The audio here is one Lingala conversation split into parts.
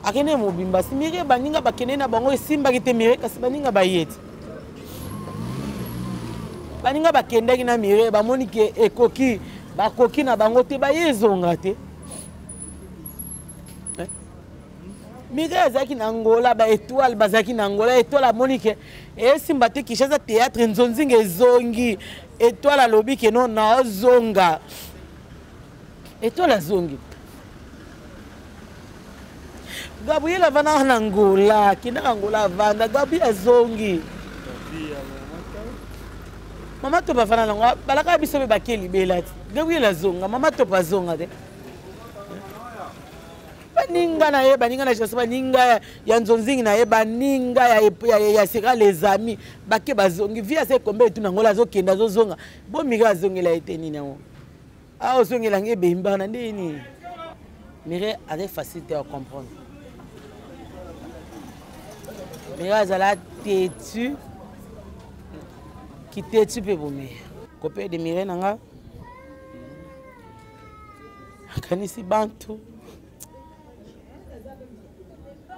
Akende mobimba si Mireille baninga bakende na bango esimbaki te Mireille kasi baninga baye te. Baninga bakendaki na Mireille bamoni ke ekoki bakoki na bango te baye ezonga te. Eh? Mireille azalaki na Angola ba étoile bazalaki na Angola étoile amoni ke esimba te Kinshasa théâtre nzonzinga ezongi étoile alobi ke non naozonga Etoile azongi. Gabriel avandaka na Angola, akendaka Angola avanda, Gabriel azongi. Mama Top avanda nango, balaka biso mpe bake libela te. Gabriel azonga, Mama Top azonga te. Baninga na ye, baninga na Jason, baninga ya nzonzingi na ye, baninga ya, ya, ya, ya seka les amis, bake bazongi. Vie ase kombe etu na Angola azokende azozonga. Bomika azongela ye te nini yango. Ah, ozongela nge ebemba na ndenge nini? Mireille azali facile te ya comprendre. Mireille azala têtu, ki têtu mpe bomi. Copain de Mireille na nga akanisi bantu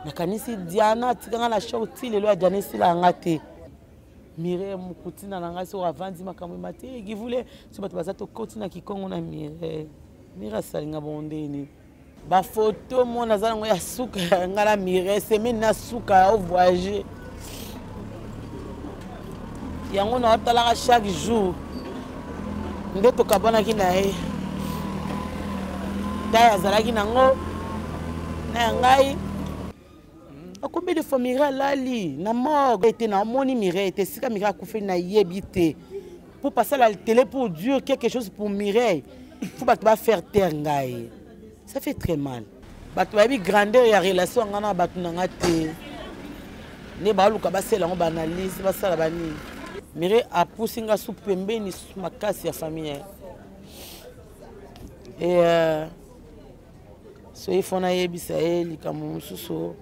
nakanisi Diana atikanga na choc ti lelo ya Diana esila nga te. Mireille mokutina na ngai soki avandi makambo emati eh, givule so bato baza tokoti na kikongo na Mireille Mireille asalinga bongo ndenge nini bafoto mona aza nango ya suka ya ngai na Mireille semaine na suka ya ovoyage yango naotalaka chaque jour nde tokabwanaki na ye taye azalaki nango na ya ngai Combien de fois Mireille alali na morgue ete na omoni Mireille ete esika Mireille akufeli nayebi te pour passer à la télé pour dire quelque chose pour Mireille faut bato ba faire taire ngai ça fait très mal bato bayebi grandeur ya relation ya ngai na bato na ngai te nde baluka basala yango baanalyse basala banini Mireille apusi ngai su pembeni makasi ya famille et euh, soki fo nayebisa ye likambo mosusu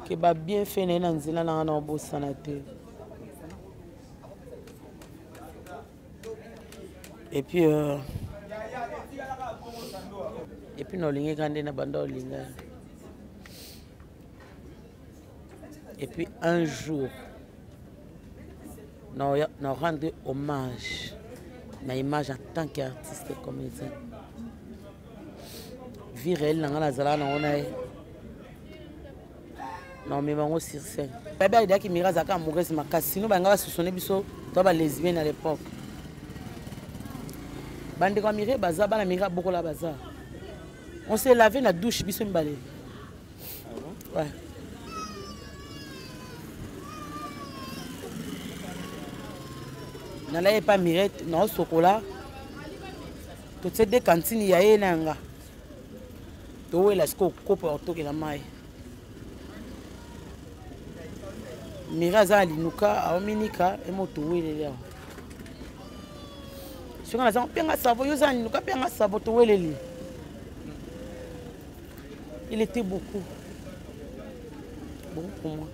ke babienfait na ye na nzela na nga na obosana te epuis euh, epuis na olingeka nde na banda olinga epuis un jour na, na rendre hommage na image en tant qu'artiste comédien vie réelle na ngai nazalaka nango na ye naomema yango sur scène bayebi ayidaki mira azalaka amoureuse makasi sino balinga basusone biso to balesbienne à l'époque bandeko ya mire baza bana mire abokola baza on s'est lavé na douche biso mibale ah ouais. nalai epa mirete naosokola totie de kantine ya ye na yanga towela sikoyo kopo ya kotokela mai mire aza na linuka aominika emo toweleli awa soki naza mpenga savo yo oza na linuka mpenga savo toweleli il était beaucoup beaucoup pour moi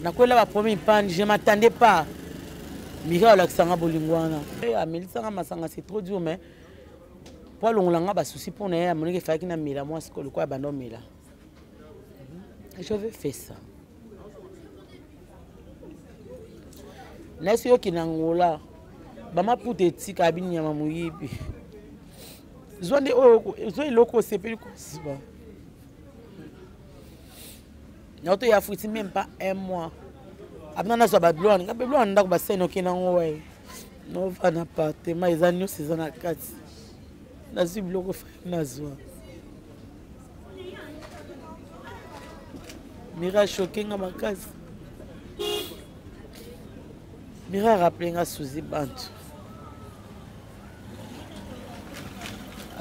nakwela ba premier panne je m'attendais pas mira olakisa nga bolingo wana eh, amelisa nga masanga c'est trop dur mais po alongola nga basusi mpo na ye amonaki efalaki namela mwa sikoyo lokola banda omela je vais faire ça nayesi yoki na angola bamaputa etika binyama moyibi zwa nde oyo zwa eloko osepeli kozwa naoto ya futi même pas un mois abina nazwa babilo nga babilo na ndako basene okende yango waye nova na appartement eza nyonso eza na kati nazwi biloko fai nazwa mira choke nga makasi mira rappele nga suzi bantu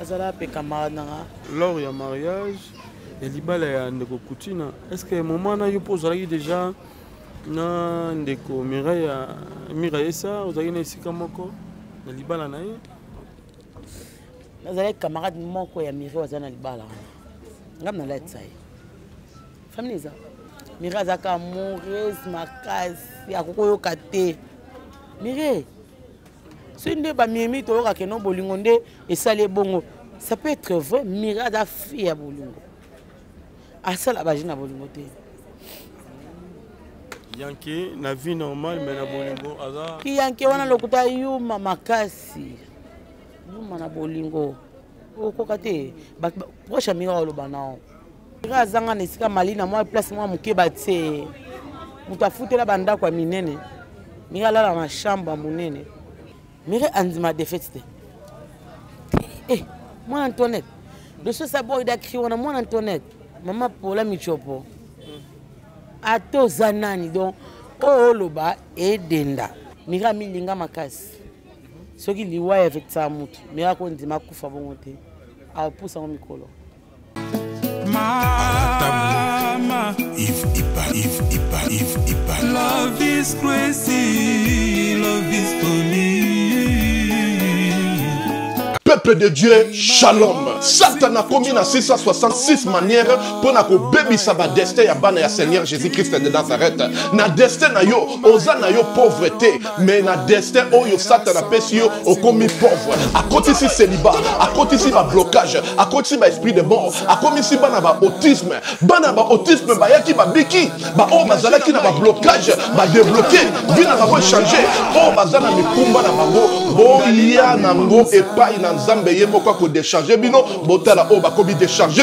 azala mpe camarade na nga lors ya mariage ya libala ya ndeko kutina est ce que moment na yo mpo ozalaki déjà na ndeko mireille miraesa ozalaki na esika moko na libala na ye nazalaki camarade moko ya mireille aza na libala wana ngam nalatisa ye famille eza mireille azalaka amoureuse makasi akoki koyoka te mireille. Soki nde bamiemi toyoka keno bolingo nde esali ebongo, ça peut être vrai. Mira aza fille ya bolingo, asala baje na bolingo te. Yanke na vie normale, mais na bolingo aza kiyanke wana lokuta, yuma makasi, yuma na bolingo okoka te. Proche ya Mira oloba nao, Mira azanga na esika mali na mwa place mwa moke batie moto afutela bandako ya minene. Mira alala na chambre ya monene. Mira andima défaite te. Eh, mwana Antoinette doso saboida cri wana, mwana Antoinette, mama Pola Michopo, ata oza nani, donc oyo oloba edenda. Mira milinga makasi, soki liwa efektisaka motu, Mira akondima akufa bongo te, akopusa yango mikolo. Mama Yves Ipa, Yves Ipa, Yves Ipa. Love is crazy, love is funny. Peuple de Dieu, shalom. Satan akomi na 666 manière mpo na kobebisa badestin ya bana ya Seigneur Jésus-Christ de Nazareth. Na destin na yo, oza na yo pauvre te, mais na destin oyo Satan apesi yo, okomi pauvre. Akotisi célibat, akotisi ba blocage, akotisi ba esprit de mort, akomisi bana ba autisme. Bana ba autisme bayaki babiki, ba oyo bazalaki na ba blocage, ba débloqué, vie na bango echange. Oyo baza na mikumba na bango, boya nango epai na Nzambe, ye moko akodecharge bino. Botala oyo bakomi décharge.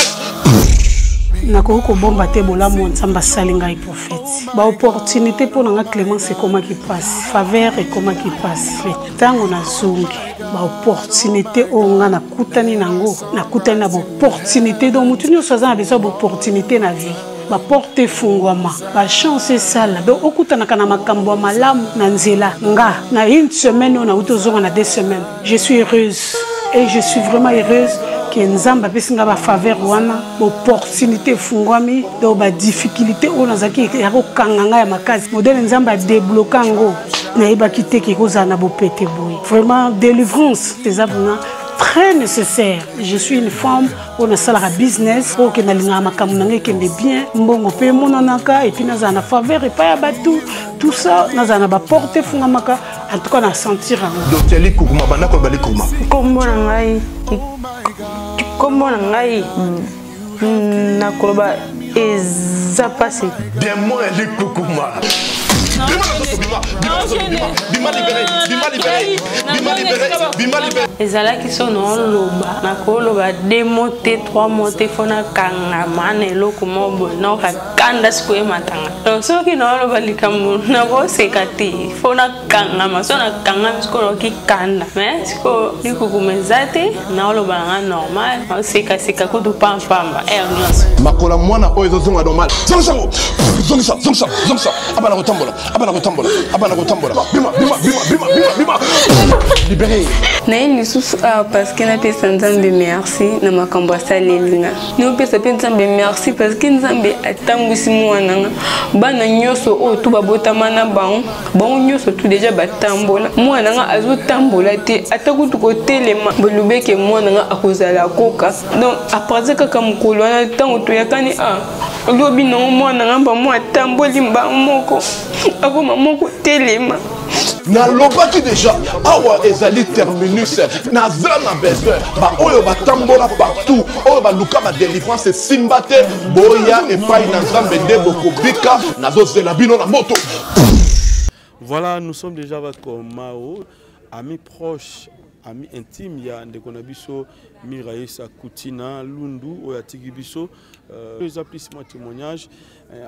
Nakoki kobomba te bolamu Nzambe asali ngai, prophète. Baopportunité mpo na nga, Clémence, ekomaki mpasi, faveur ekomaki mpasi, mais ntango nazongi, baopportunité oyo nga nakutani nango, nakutani na baopportunité. Donc motu nyonso aza na besoin ya baopportunité na vie, baporte efungwama, bachance esala, donc okutanaka na makambo ya malamu na nzela. Nga na une semaine oyo nauti ozonga, na 2 semaines, je suis heureuse et je suis vraiment heureuse ke Nzambe apesi nga bafaveur wana, baopportunité efungwami. Donc badifficulté oyo nazalaki ya kokanga ngai ya makasi, modèle Nzambe adébloquer yango, nayebaki te ke kozala na bopete boye. Vraiment, délivrance eza vraiment très nécessaire. Je suis une femme oyo nasalaka business, oyo ke nalingaka makambo na ngai ekende bien, mbongo mpe emonanaka, et puis nazala na faveur epai ya bato, tout ça, nazala na baporte efungamaka. En tout cas, na sentir yango. Docteur Likukuma, banda koloba Likukuma. Nkombo na ngai nakoloba eza mpasi. Démon ya Likukuma, bima na nzoto, bima, bima na nzoto, bima, bima, libéré, bima, libéré, bima, libéré, bima, libéré. Ezalaki so naoloba, nakoloba deux mots te, trois mots te, fo nakangama na eloko moko boye, naoka kanda sikoyo ematanga. Donc soki naoloba likambo, nakoseka te, fo nakangama. So nakangami sikoyo, naoki kanda, mais sikoyo likukuma eza te, naoloba nanga normal, naosekaseka kutu pampamba aire nyonso. Makolo mwana oyo ezozonga normal. Zongisa ngo, zongisa, zongisa, zongisa. Abana kotambola, abana kotambola, abana kotambola. Bima, bima, bima, bima, bima, bima, libéré. Naye lisusu awa parce que napesa Nzambe merci na makambo asaleli nga. Naopesa mpe Nzambe merci parce que Nzambe atambwisi mwana nga. Bana nyonso oyo tu babotama na bango, bango nyonso tu déjà batambola, mwana nga azotambola te, ata kutu kotelema. Bolobeke mwana nga akozala koka. Donc à partir kaka mokolo wana, ntango toyakani a lobi nango, mwana nga mbamo atamboli mbango moko, akoma moko telema. Nalobaki déjà, awa ezali terminus. Naza na besoin baoyo batambola partout, oyo baluka badélivrance esimba te. Boya epai na Nzambe nde bokobika. Nazozela bino na moto. Voilà, nous sommes déjà avec Mao, ami proche, ami intime ya ndeko na biso Miraesa Kutina Lundu oyo atiki biso. Eza plus mwa témoignage.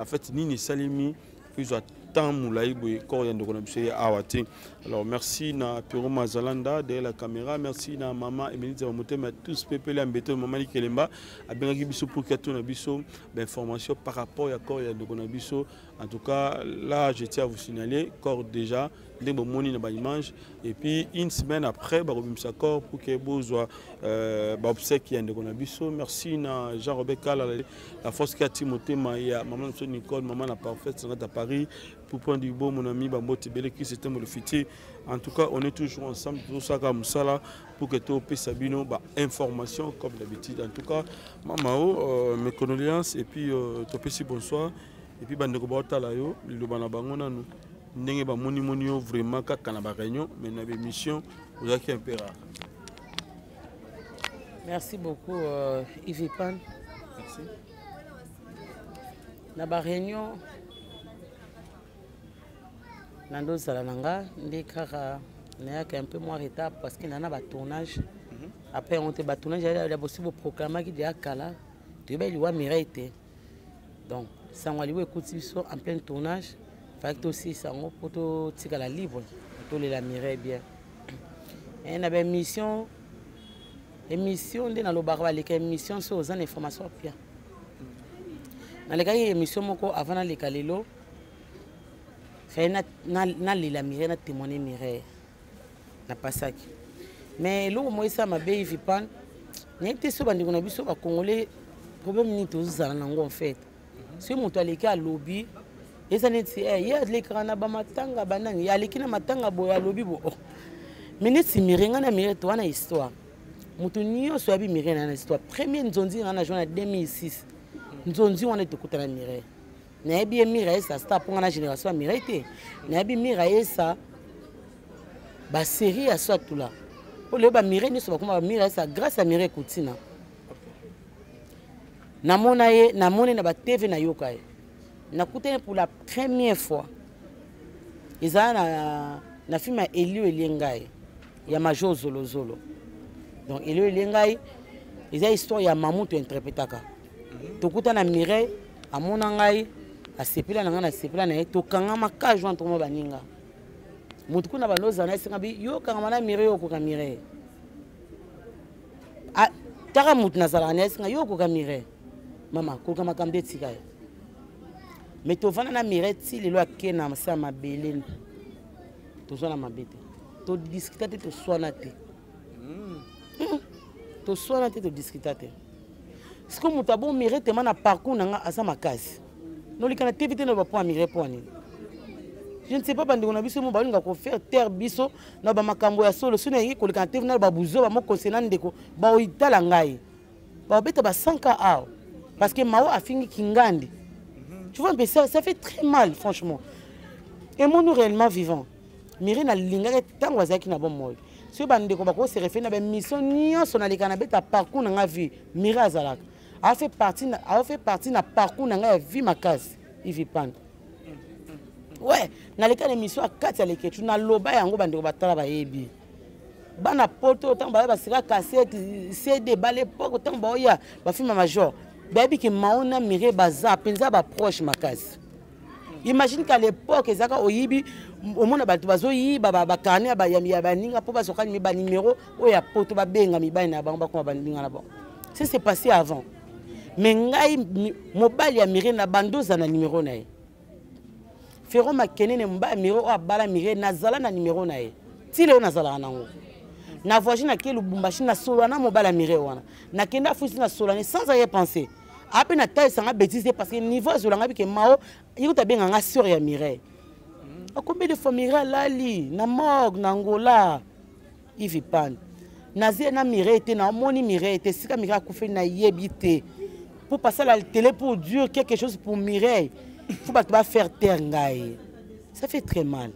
En fait, nini esalemi ezwa temps molai boye, corps ya ndeko na biso ye awa te? Alors merci na Pero Mazalanda derrière la caméra, merci na mama Emilie Zaba Motema, tous pepele ya mbeto, mama Likelemba abengaki biso pour que atuna biso bainformation par rapport ya corps ya ndeko na biso. En tout cas, là, je tiens à vous signaler, corps déjà ndenge bomoni na baimage, et puis une semaine après bakobimisa corps pour que bozwa baobsèque ya ndeko na biso. Merci na Jean Robert Kala, la force qui a motema ya mama na biso Nicole, mama na Parfaite Sangata à Paris, pour prendre du beau, mon ami Bambote Bele qui c'était le futur. En tout cas, on est toujours ensemble, tozosaka mosala pour que topesa bino ba information comme d'habitude. En tout cas, mama o, mes condoléances, et puis topesi bonsoir, et puis bandeko baotala yo, liloba na bango nanu, ndenge bamonimoni yo vraiment kaka na baréunion, mais na bémission. Ozalaki un peu rare. Merci beaucoup euh, Yves Pan. Merci. Na ba réunion na ndozala na nga nde kaka nayaka un peu moins retard parce que nana ba tournage mm -hmm. après yango te ba tournage ya bosi boproclamaki deya kala toyebaki liwa Mireille te. Donc sango ya liwa ekuti biso en plein tournage, fallait tosilisa yango mpo totikala libre tolela Mireille bien. E na baémission émission nde nalobaka baleka émission so oza na information pia. Nalekaki émission moko avant naleka lelo, fallait nalela Mireille, na témoigner Mireille. Napasaki mais eloko moko esala mabe Ivipan, nayebi te so bandeko na biso bacongolais problème nini tozozala nango en fait. Soki moto aleki alobi eza neti ye alekaka na bamatanga banani, aleki na matanga boye alobi bo oh. Mais neti Mireille, ngai na Mireille toza na histoire, moto nyonso ayebi Mireille na na histoire. Premier nzonzi ngai na joint na 2006, nzonzi wana tokutana Mireille, nayebi ye Mireille esa star mpo ngai na génération ya Mireille te, nayebi Mireille esa basérie ya Swatula mpo lelo bamireille nyonso bakoma bamireille esa grâce ya Mireille Kutina. Namona ye, namoni na batv, nayoka ye, nakutani pour la première fois ezala na, na film ya Elio Elie Ngai ya Major Zolozolo. Donc Elio Elie Ngai eza histoire ya mamu to interprétaka. Tokuta na Mireille, amona ngai, asepela na ngai, nasepela na ye, tokangama ka joint tokoma baninga. Motu kuna bando ozala na esenga bi yo kangama na Mireille, okoka Mireille. Taka motu nazalaka na esenga yo okoka Mireille. Mama koka makambo etika ye. Mais tovanda na Mireille ti lelo ake na se ya mabele, tozwa na mabe te, todiskuta te, toswana te. Toswana te, todiskuta te. Sikoyo moto abo Mireille tema na parcours na nga aza makasi, nolika na TV te na bapo ya Mireille mpo nini? Je ne sais pas, bandeko na biso mo balinga kofaire taire biso na bamakambo ya solo. Soki nayengi koleka na TV na babuzo bamokonse na ndeko baoitala ngai baobeta ba 100K awa parce que Mao afingi Kingandi. Tu vois un peu, ça, ça fait très mal franchement. Aimons-nous réellement vivant. Mireille nalingaki ntango azalaki na bomoi, soki bandeko bakose référé na bamission nyonso naleka na beta parcours na nga vie, Mireille azalaka afe partie na, afe partie na parcours na ngai ya vie makasi. Ivi Panda, ouais, naleka na émission ya kati ya Leketu, naloba yango, bandeko batala bayebi. Bana poto ntango baya basika cassette CD ba l'époque, ntango baoya bafilme major, bayebi ke Mao na Mireille baza mpenza baproche makasi. Imagine qu'à l'époque ezalaka oyibi, omona bato bazoyiba bacarnet ya baninga mpo bazwaka banimero oyo ya poto, babenga mibali na bango, bakoma baninga na bango. Ça s'est passé avant. Mais ngai mobali ya Mireille na bandoza na nimero na ye, Ferro Makenene, mobali ya Mireille oyo abala Mireille, nazala na nimero na ye ti lelo, nazalaka nango. Na voyage nake Lubumbashi, nasolola na mobali ya Mireille wana, nakende afuisi, nasolola ne sans arrière pensée ape natalisanga bêtise te parce que niveau azolanga bike Mao ye kuta abenganga sœur ya Mireille. Combien de fois Mireille alali na morgue na Angola? Ivi Pan, nazie na Mireille te, naomoni Mireille te, esika Mireille akufeli nayebi te. Pour passer à la télé pour dire quelque chose pour Mireille, faut bato bafaire taire ngai, ça fait très mal.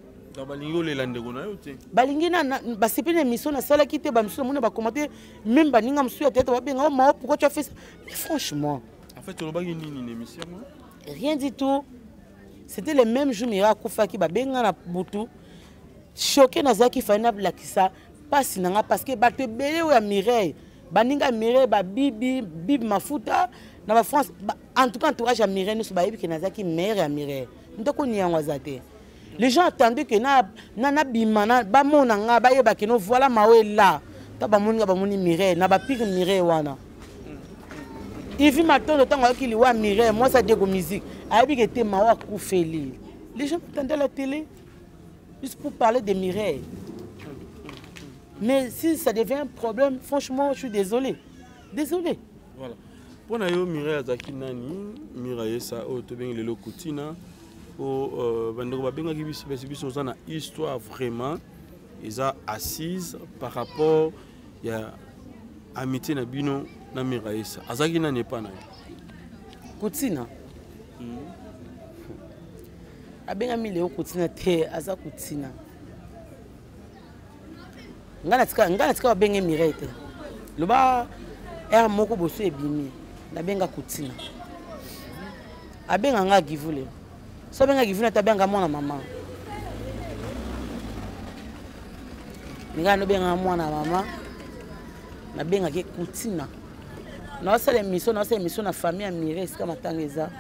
Balingi olela ndeko na yo te. Balingi na basepeli na émission nasalaki te. Bamisusu namoni bacommenter, même baninga mosusu ya théâtre babenga o Mao, pourquoi tu as fait ça? Mais franchement, En fait, olobaki nini na émission? Rien du tout. C'était le même jour Mireille akufaki, babenga na butu, choqué nazalaki, fai nalakisa mpasi na nga parce que bato ebele oyo ya Mireille, baninga ya Mireille, babibi bibi mafuta na bafrance, en tout cas entourage ya Mireille nyonso bayebi ke nazalaki mare ya Mireille. Moto akoni yango aza te. Les gens attendaient que na na nabima na bamona nga, bayeba ke no voilà Mao est là. Ta bamoni nga, bamoni Mireille na bapire Mireille wana. Ivi Matondo, ntango ayoki liwa Mireille, mwasi Adiego musique, ayebi ke te Mao akufeli. Les gens attendaient la télé juste pour parler de Mireille. Mais si ça devient un problème, franchement, je suis désolé, désolé. Voilà. Mpo na yo, Mireille azalaki nani? Mireille esa oyo tobengi lelo Kutina, po bandeko babengaki biso, basi biso oza na histoire vraiment eza assise par rapport ya amitié na bino na Mireille esa, azalaki nani epa na yo? Kutina abengami leo Kutina te, aza Kutina. Ngai natika, ngai natika babenge Mireille te. Loba heure moko boso ebimi, nabenga Kutina. Abenga nga Givule. So abenga Givule ata abenga mwana mama. Ngai nobenga mwana mama. Nabengaki Kutina. Naosala émission, naosala émission na famille ya Mireille esika matanga eza.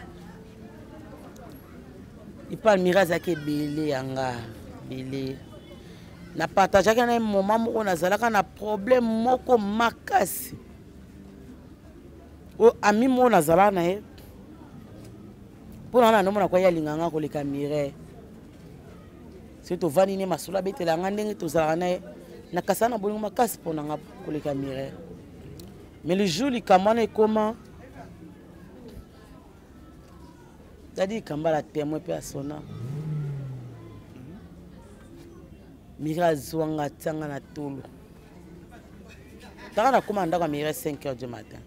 Ipa Mireille azalaki ebele ya nga, ebele. Na partageaki na ye moment moko nazalaka na problème moko makasi. Oyo ami moko nazalaka na ye mpo na nga nanomona kwa ye alinga nga koleka Mireille. Soki tovandi ne masolo abetela nga ndenge tozalaka na ye, nakasana na bolingo makasi mpo na nga koleka Mireille. Mais le jour likambo wana ekoma, Dadi Kambala témoin mpe asona Mira azwa nga atia nga na tolo. Taka nakoma na ndako ya Mira 5 heures du matin.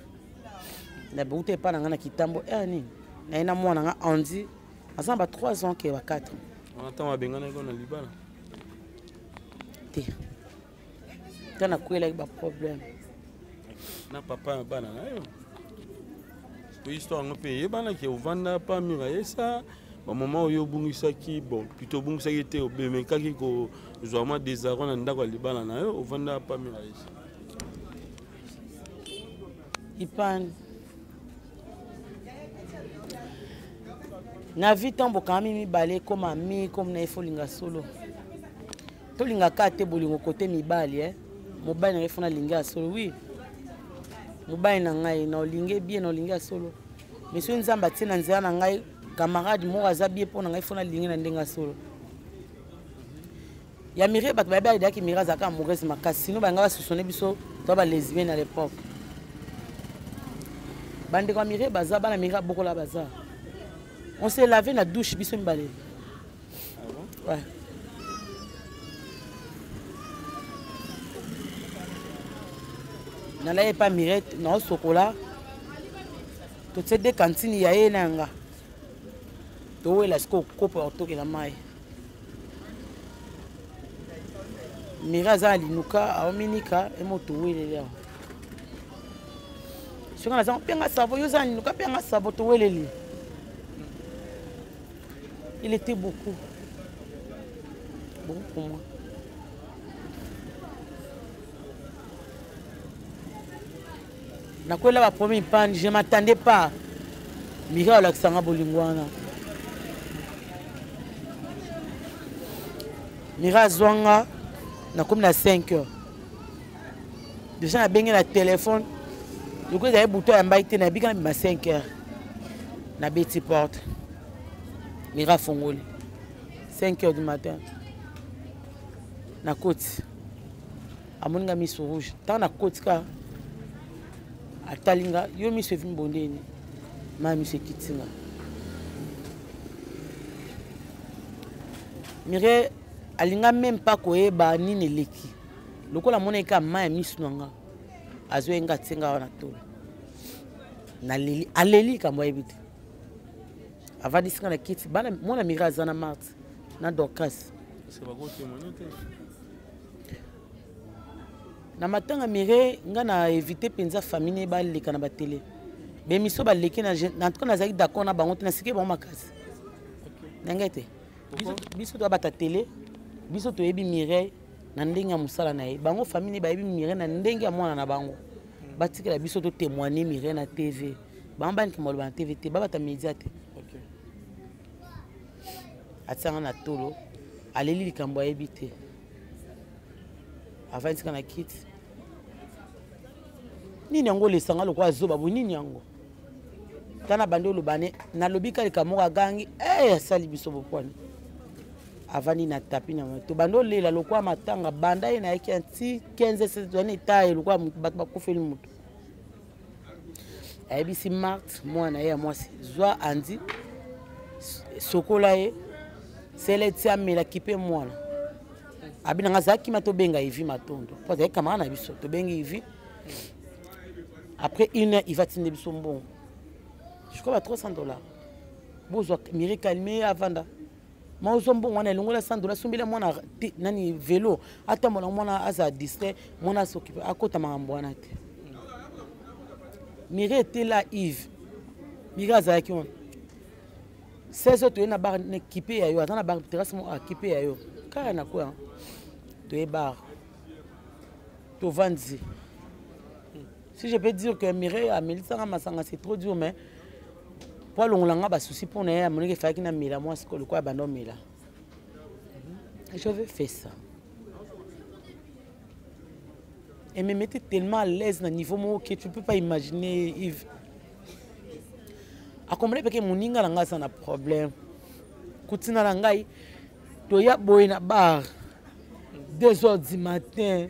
Na bouta epa na nga na kitambo heure nini? Na ye na mwana nga Andy aza na ba 3 ans ke ba 4 ans. Wana ntango abenganaki na libala? Te. Ntango nakwelaki ba problème. Na papa ya bana na yo. Po histoire yango mpe eyebanaki ovanda pa Mira yesa bamama oyo obungisaki, bon plutôt obungisaki te, obemekaki kozwa mwa désarroi na ndako ya libala na yo, ovanda pa Mira yesa. Ipani na vie ntango bokangami mibale ekoma mi comme na efo linga solo tolingaka te bolingo kote mibali eh? Mobali na ngai fona alingi ya solo, oui mobali na ngai na olingi bien, na olingi ya solo, mais soki Nzambe atie na nzela na ngai camarade moko aza bien mpo na ngai, fona alingi na ndenge ya solo. Ya Mireille, bato bayebi ayedaki Mireille azalaka amoureuse makasi, sinon balinga basusone biso to ba lesbienne à l'époque. Bandeko ya Mireille baza bana Mireille abokola baza, on s'est lavé na douche biso mibale. Ah bon? Ouais. Nalaye pa Mireille naosokola totie de cantine ya ye na yanga towela sikoyo kopo ya kotokela mai. Mireille aza na linuka aominika emo toweleli awa soki naza mpenga savo yo oza na linuka mpenga savo toweleli. Il était beaucoup, beaucoup pour moi. Nakwela ba premier panne, je m'attendais pas. Mireille olakisa nga bolingo wana. Mireille azwa nga nakomi na 5 heures. Déjà nabengi na téléphone, lokola ezali butu ayambaki te, nabika na bima 5 heures. Nabeti porte. Mireille afongoli 5 heures du matin. Nakoti. Amoni nga miso rouge. Ntango nakoti ka atali nga, yo miso evimi bondeni. Ma miso ekiti nga. Mireille alinga même pas koyeba nini eleki. Lokola amonaki kaka mai ya miso na nga, azwi nga atie nga wana tolo. Naleli, aleli likambo ayebi te. Avandisi nga na kiti, bana mwana Mireille aza na Marthe na Dorcas. Na matanga Mireille nga na éviter mpenza famille ne baleka na batele. Bemiso baleki na, en tout cas nazalaki d'accord na bango te, nasiki bango makasi. Na ngai te. Biso toyabata tele, biso toyebi Mireille na ndenge ya mosala na ye. Bango famille ne bayebi Mireille na ndenge ya mwana na bango. Batikela biso to témoigner Mireille na TV. Bango banika maloba na TV te, babata média te. Atianga na tolo, aleli likambo ayebi te. Avandisika na kiti. Nini yango olesanga lokola zoba bo nini yango? Tana bandi oloba ne, nalobi kaka likambo moko agangi, eh, asali biso bopwani. Avandi na tapi na to bandi olela lokola matanga, banda ye nayaki anti 15 16 wana etaye lokola bato bakufeli moto. Ayebisi Marthe mwana ye ya mwasi, zwa Andy sokola ye sele ti amela kipe mwana. Abi nanga azalaki ma tobenga Ivy Matondo po azalaki camarade na biso, tobengi Ivy. Après une heure, il va tinde biso mbongo. Je crois ba 300 $. Bozwa Mireille calmer avanda. Ma ozwa mbongo wana elongola 100 dollars sombela mwana nani velo atambola mwana azala distrait mwana asokipe akota makambo wana te. Mireille était là Yves. Mireille azalaki wana. 16 heures toye na bar na kipe ya yo aza na bar terrasse moko akipe ya yo kaka na kwa toye bar tovandi. Si je peux dire que Mireille amelisanga masanga c'est trop dur mais po alongola nga basusi mpo na ye amonaki efalaki namela mwa sikoyo lokola banda omela. Je vais faire ça. Et me mettait tellement à l'aise na niveau moko que tu peux pas imaginer Yves. Akomona peke moninga na ngai aza na problème. Kutina na ngai toya boye na bar 2 heures du matin.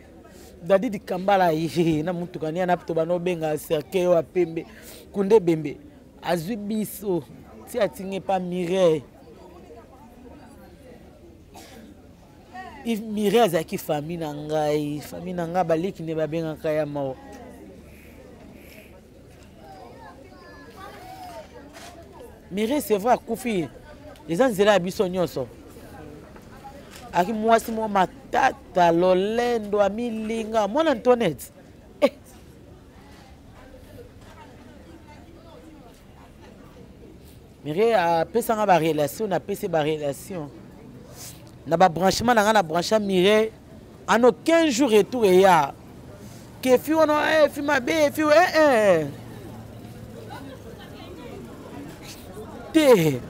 Dadi Dikambala ye na mutuka ni ana to bano benga cercueil wa pembe kunde bembe azwi biso ti atinge pa Mireille. Yves Mireille azalaki famille na ngai, famille na ngai baleki nde babengaka ya mawa. Mireille c'est vrai akufi eza nzela ya biso nyonso. Aki mwasi moko matata lolendo amilinga mwana Antoinette. Eh. Mireille apesa nga ba relation, napesi ba relation. Na ba branchement na nga na brancha Mireille en aucun jour retour eya. Kefi wana eh fi mabe fi eh eh. Te.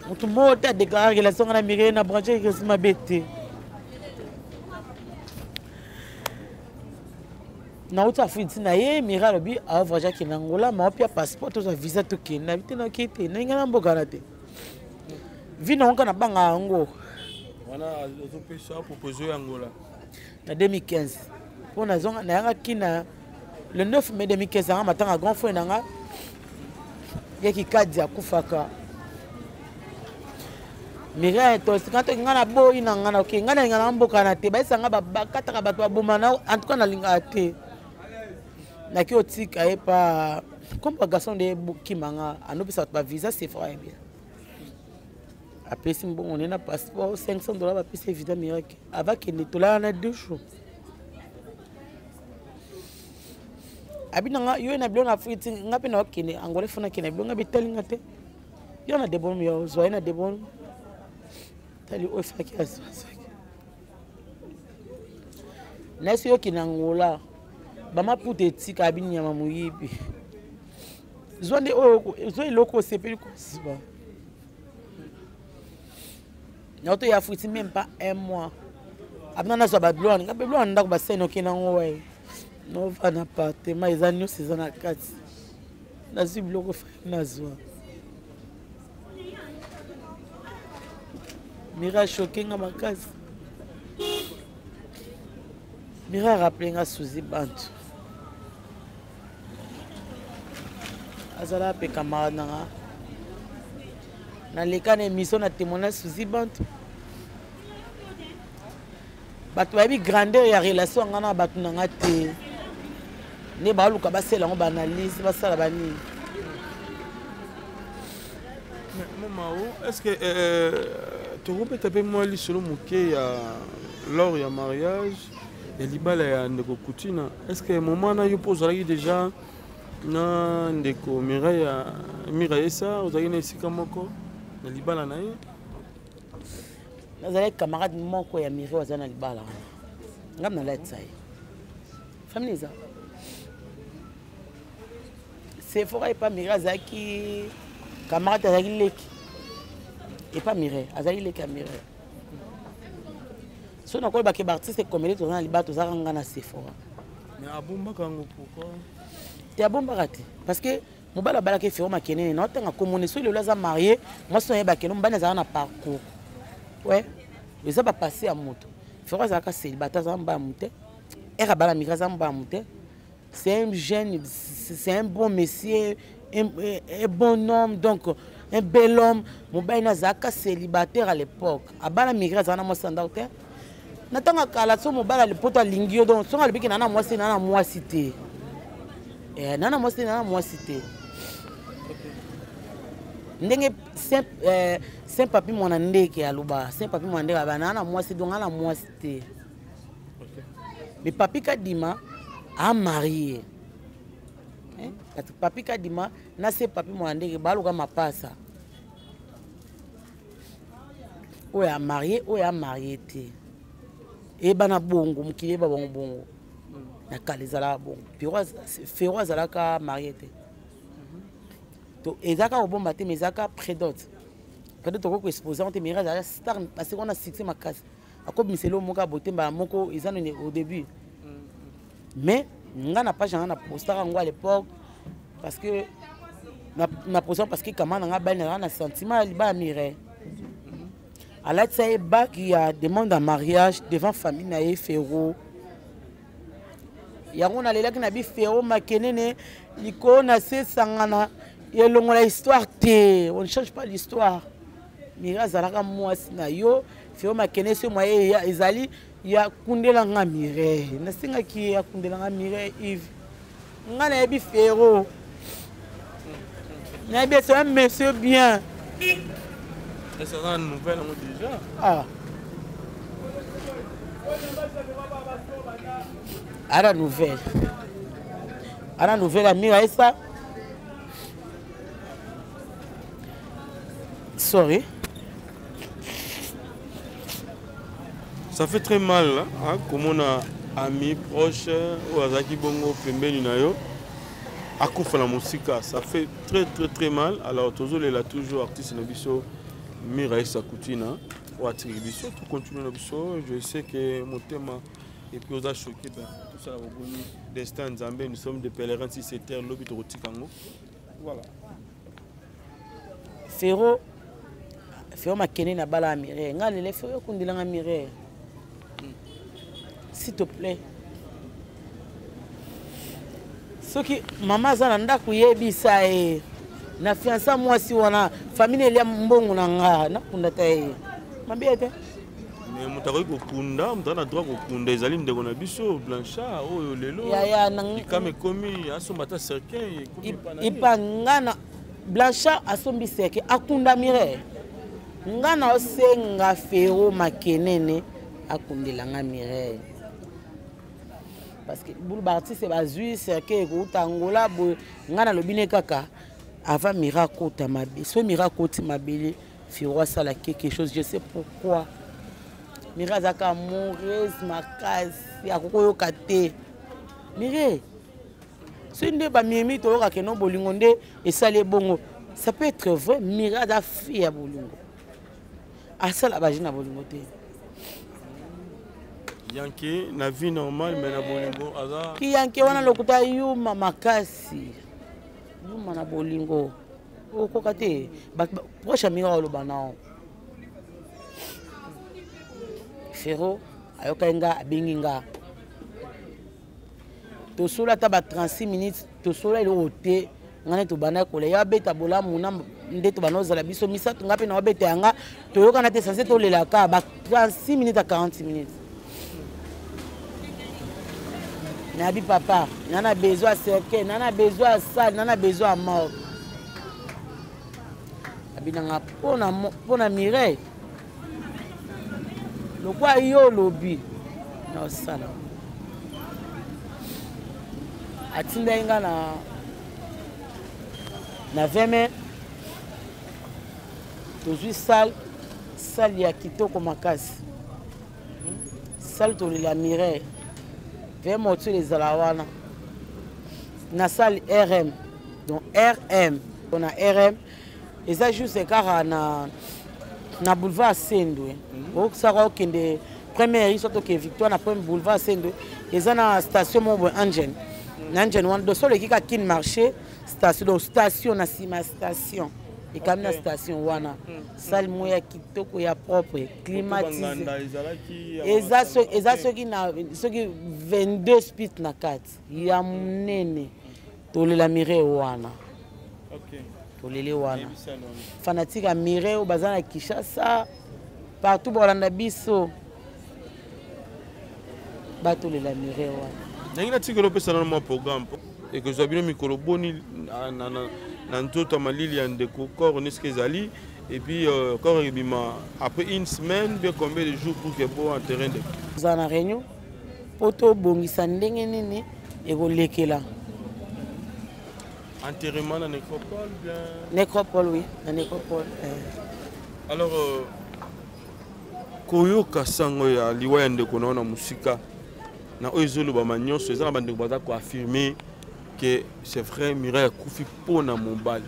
Moto moko te adéclara relation nga na Mireille na branche relation mabe te. Nauti Afrique na ye Mireille alobi avoyage akende Angola ma opia passeport tozwa visa tokende na te naokei te nalinga na mboka wana te vi nango kaka nabanga yango wana azopesa propose ya Angola na 2015 mpo nazonga nayangaki na le 9 mai 2015 yanga matanga grand frère na nga ye kikadi akufaka Mireille tosika toki nga naboyi na nga naoke nga nalinga na mboka na te bayesa nga bakataka bato baboma na en tout cas nalingaka te naki otika ye pa comme ba garçon nde kima nga anopesa bato bavisa c'est vrai bien apesi mbongo nde na passeport 500 dollars bapesi visa miracle avakende tolala na 2 jours abi na nga yo na bilo na afrique nga mpe naokende angola fo nakende bilo nga betali nga te yo na debon yo ozwa ye na debon tali oyo efaki azwa azwaki nayesi yoki na angola bamaputa etika abi nyama moyibi zwa nde oyo zwa eloko osepeli kozwa naoto ya futi même pas un mois abina nazwa babilo wana nga babilo wana ndako basene okende yango waye nova na appartement eza nyonso eza na kati nazwi biloko fai nazwa mira choke nga makasi mira rappele nga suzi bantu azala mpe camarade na nga naleka na émission na témoignage suzi bantu bato bayebi grandeur ya relation nga na bato na nga te nde baluka basala yango baanalyse basala banini. Mama, est-ce que tokobeta mpe mwa lisolo moke ya lors ya mariage ya libala ya ndeko Kutina? Est-ce que moment na yo mpo ozalaki déjà na ndeko Mireille Mireille esa ozalaki na esika moko na libala na ye? Nazalaki camarade moko ya Mireille aza na libala wana ngam nalatisa ye famille eza Sephora epa Mireille azalaki camarade, azalaki leki epa Mireille, azalaki leki ya Mireille. So nakolobaka ba artiste comédie toza na libala tozalaka nga na Sephora. Mais abombaka yango pourquoi? Te abombaka te parce que mobali abalaki Efero Makenene na otanga komona soki lelo aza marié mwasi na ye bakende mobali azalaka na parcours ouais eza bapasse ya moto. Efero azalaka célibataire, azalaka mobali ya moto te ere abala Mireille aza mobali ya moto te. C'est un jeune, c'est un bon monsieur, un bon homme, donc un bel homme. Mobali nazalaka célibataire à l'époque abala Mireille azalaka na mwasi na ndako te na ntango akala so mobali alipoto alingi yo donc songo alobiki na na mwasi na na mwasi te na na mwasi te na na mwasi te. Ndenge Saint, euh, Saint Papi mwana ndeke aloba, Saint Papi mwana ndeke aloba, na mwasi donc na mwasi te. Mais Papi Kadima a marié. Hein? Parce que Papi Kadima na Saint Papi mwana ndeke baluka mapasa. Oyo a marié, oyo a marié te. Eyebana bongo, mokili eyeba bango bongo. Na kala ezalaka bongo. Ferro azalaka marié te. To ezalaka kobomba te, mais ezalaka prédot. Prédot tokoki koexpose yango te, mais azalaka star parce que wana succès makasi. Akobimisa eloko moko ya beauté mbala moko eza nini au début. Mais nga na page na nga na postaka yango à l'époque parce que na posta parce que kama na nga bali na na sentiment ya libala Mireille. Alatisa ye bague ya demande en mariage devant famille na ye Ferro. Yango nalelaki na bi Ferro Makenene likolo na se sangana elongola histoire te, on ne change pas l'histoire. Mireille azalaka mwasi na yo, Ferro Makenene so moye ezali ya kundela nga Mireille. Nasengaki ye akundela nga Mireille Yves. Nga nayebi Ferro. Nayebi c'est un monsieur bien. Et ça une nouvelle déjà. Ah. Ana nouvelle. Ana nouvelle Amira Essa. Sorry. Ça fait très mal, hein, comme on a ami proche ou azaki bongo pembeni na yo akufa na mosika, ça fait très très très mal. Alors tozolela toujours artiste na biso Mireille Sakutina oyo atiki biso, to continue na biso. Je sais que motema et puis oza choqué, ben tout ça boboni destin Nzambe, nous sommes des pèlerins si c'est terre lobi tokotika yango. Voilà. Ferro Ferro Makene na bala ya Mireille. Nga lele Ferro okundela nga Mireille. S'il te plaît. Soki mama aza na ndako yebisa ye. Na fiança mwasi wana famille elia mbongo na nga nakunda ta ye. Mabe te. Mais moto akoki kokunda, moto aza na droit kokunda, ezali ndeko na biso Blanchard oyo lelo likama ekomi asomba ata cercueil ekomi epa na ye. Ipa nga na Blanchard asombi cercueil akunda Mireille. Nga na osenga Ferro Makenene akundela nga Mireille. Parce que bulu ba artiste bazui cercueil ekouta Angola boye nga nalobi ne kaka avant Mireille akota mabe. So Mireille akoti mabele Ferro asala quelque chose, je sais pourquoi. Mireille azalaka amoureuse makasi, akoki koyoka te. Mireille, soki nde bamemi toyoka ke non bolingo nde esali ebongo, ça peut être vrai. Mireille aza fille ya bolingo, asala baje na bolingo te. Yanke na vie normale mais na bolingo aza ki yanke wana lokuta yuma makasi, yuma na bolingo okoka te. Bato proche ya Mireille oloba nao Ferro ayokaki nga, abengi nga, tosola ata ba 36 minutes, tosola eloko te. Nga nde tobanda kolela, ye abeta bolamu na nde tobanda kozala biso misato, nga mpe na obeta yanga, toyokana te, sanse tolelaka ba 36 minutes à 40 minutes. Nabi papa, na na besoin ya cercueil, na na besoin ya salle, na na besoin ya morgue. Abi nanga mpona Mireille, lokwa yo olobi na osala. Atindaki nga na 20 mai, tozwi salle, salle ya kitoko makasi. Salle tolela Mireille, 20 mortuaire ezala wana na salle RM. Donc RM, na RM eza juste kaka na boulevard Sendwe. Okosaka okende première rue, soit okende Victoire na premier boulevard Sendwe, eza na station moko boye Engine. Na Engine wana, donc solo ekika Kin marché station, donc station na nsima station ekami na station wana, salle moko ya kitoko ya propre, climatisé. Eza soki na soki 22 speed na kati ya monene. Tolela Mireille wana. Tolele wana. Fanatique ya Mireille oyo baza na Kinshasa, partout bolanda biso. Batolela Mireille wana. Ndenge natikeli opesa nano mwa programme ekozwa bino mikolo boni Na nzoto ya malili ya ndeko corps nesika ezali et puis euh, corps ebima après une semaine bien combien de jours pour que bo enterrer ndeko? Ozala na réunion mpo tobongisa ndenge nini ekolekela. Enterrement na nécropole bien? Nécropole, oui, na nécropole. Eh. Alors euh, koyoka sango ya liwa ya ndeko na yo na mosika na oyo ezolobama nyonso, eza na bandeko baza koaffirme que c'est vrai Mireille akufi mpo na mobali.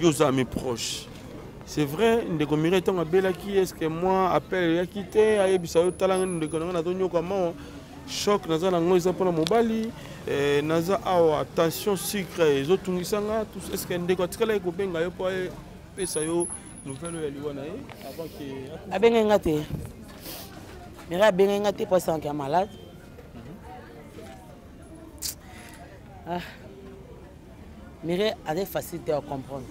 Yo oza ami proche, c'est vrai ndeko Mireille ntango abelaki, est ce que moi appel eyaki te ayebisa yo tala ndeko na ngai nazonyoka mawa, choc naza nango eza mpona mobali, eh, naza awa tension sucre ezotungisa nga, est ce que ndeko atikalaki kobenga yo mpo apesa yo nouvelle oyo ya liwa na ye avant que Abengai nga te. Mireille abengai nga te mpo asanki ya malade. Ah. Mireille azali facile te ya comprendre.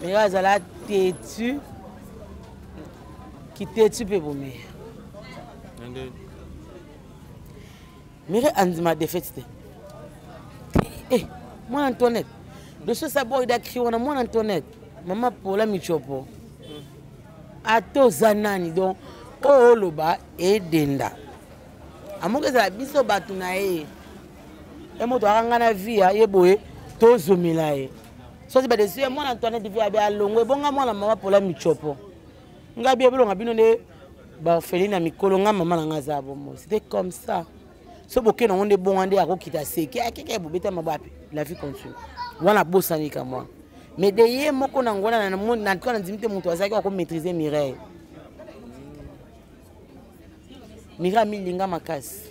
Mireille azala têtu, ki têtu mpe bomeya. Mireille andima défaite te. Eh, mwana Antoinette doso sabwaki da cri wana, mwana Antoinette, mama Pola Michopo, ata oza nani, donc oyo oloba edenda amoki ezala biso bato na ye, ye moto akanga na vie ya ye boye, tozomela ye soki badesi ye mwana Antoinette vie abe alongo ebonga mwana mama Pola Michopo ngai bie bolonga bino nde baorpheline ya mikolo, ngai mama na ngai aza bomo. C'était comme ça, so boke nango nde bonga nde akokita seke akeke bobeta mabape, la vie continue. Wana bosani kamwa, mais de ye moko na ngwana na tuka nandimi te moto azalaki akomaîtrise Mireille. Mireille amilinga makasi,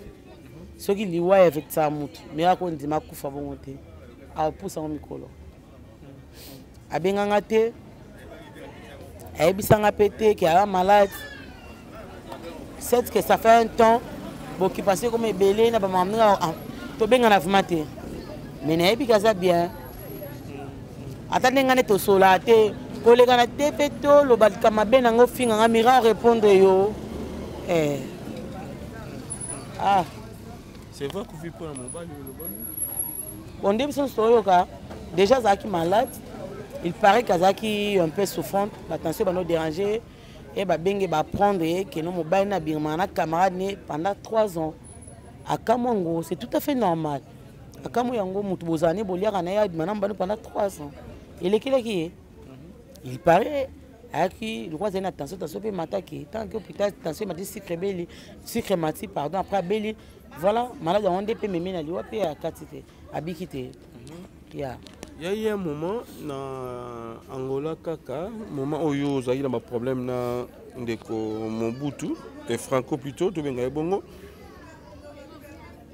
soki liwa efektisaka motu, Mireille akondima akufa bongo te, akopusa yango mikolo. Abenganga te, ayebisanga mpe te ke aza malade. C'est que ça fait un temps boccupation ekoma ebele na bamama ndenge tobengana vraiment te, mais nayebi ke aza bien. Ata ndenge nde tosolaa te, kolekana te mpe toloba likambo mabe nango finganga mira répondre yo, eh. Ah. C'est vrai kufi mpona mobali olobani? Bon, nde biso nyonso toyoka déjà azalaki malade. Il paraît qu'azalaki un peu souffrante, batension bano déranger e babenge baprendre ye keno mobali na abimaka na camarade ne pendant 3 ans. Akamwa ngo, c'est tout à fait normal. Akamwa yango, motu bozala ne boliaka na ye abima na mobali pendant 3 ans, elekelaki ye. Il paraît ayaki lokwa azali na tension, tension mpe emataki tant que hôpital, tension emati, sucre ebeli, sucre emati, pardon, après abeli. Voilà, malade yango nde mpe memi na liwa mpe akati te, abiki te ya. Ya ye un moment na Angola, kaka moment oyo ozalaki na baproblème na ndeko Mobutu e Franco plutôt tobenga ye bongo,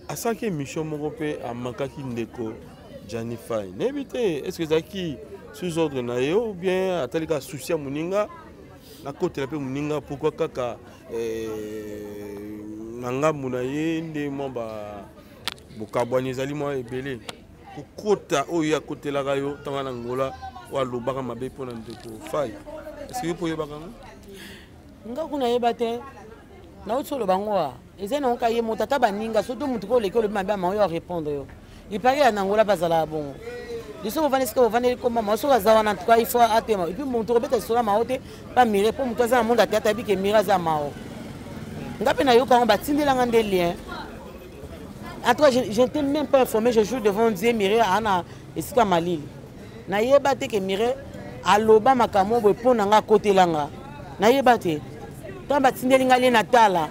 asalaki émission moko mpe amakaki ndeko Jani Fai. Nayebi te est ce que ezalaki sous ordre na ye ou bien atali kaka souci ya moninga nakotela mpe moninga, pourquoi kaka eh, na ngambo na ye nde mwa ba bokabwani ezali mwa ebele kokota oyo ye akotelaka yo ntango na Angola oyo alobaka mabe mpo na ndeko Fai? Est ce que yo mpo oyebaka yango? Nga kuna yeba te, nauti oloba ngo a eza nango ka ye moto ata baninga soki motu ko oleki olobi mabe ama oyo arépondre yo. Ipari ya nangola bazalaka bongo liso bovandi esika bovandeli komba mao soki aza wana, en tout cas il faut atema. Et puis moto kobeta lisolo ya mao te pa mire mpo moto aza na monde ate ayebi ke mire aza mao. Nga mpe nayoka yango, batindelanga nde lien. En tout cas je n'étais même pas informé. Je joue devant Dieu, mire ana esika malili, nayeba te ke mire aloba makambo boye mpo na nga akotelanga, nayeba te. Ntango batindeli nga lien natala,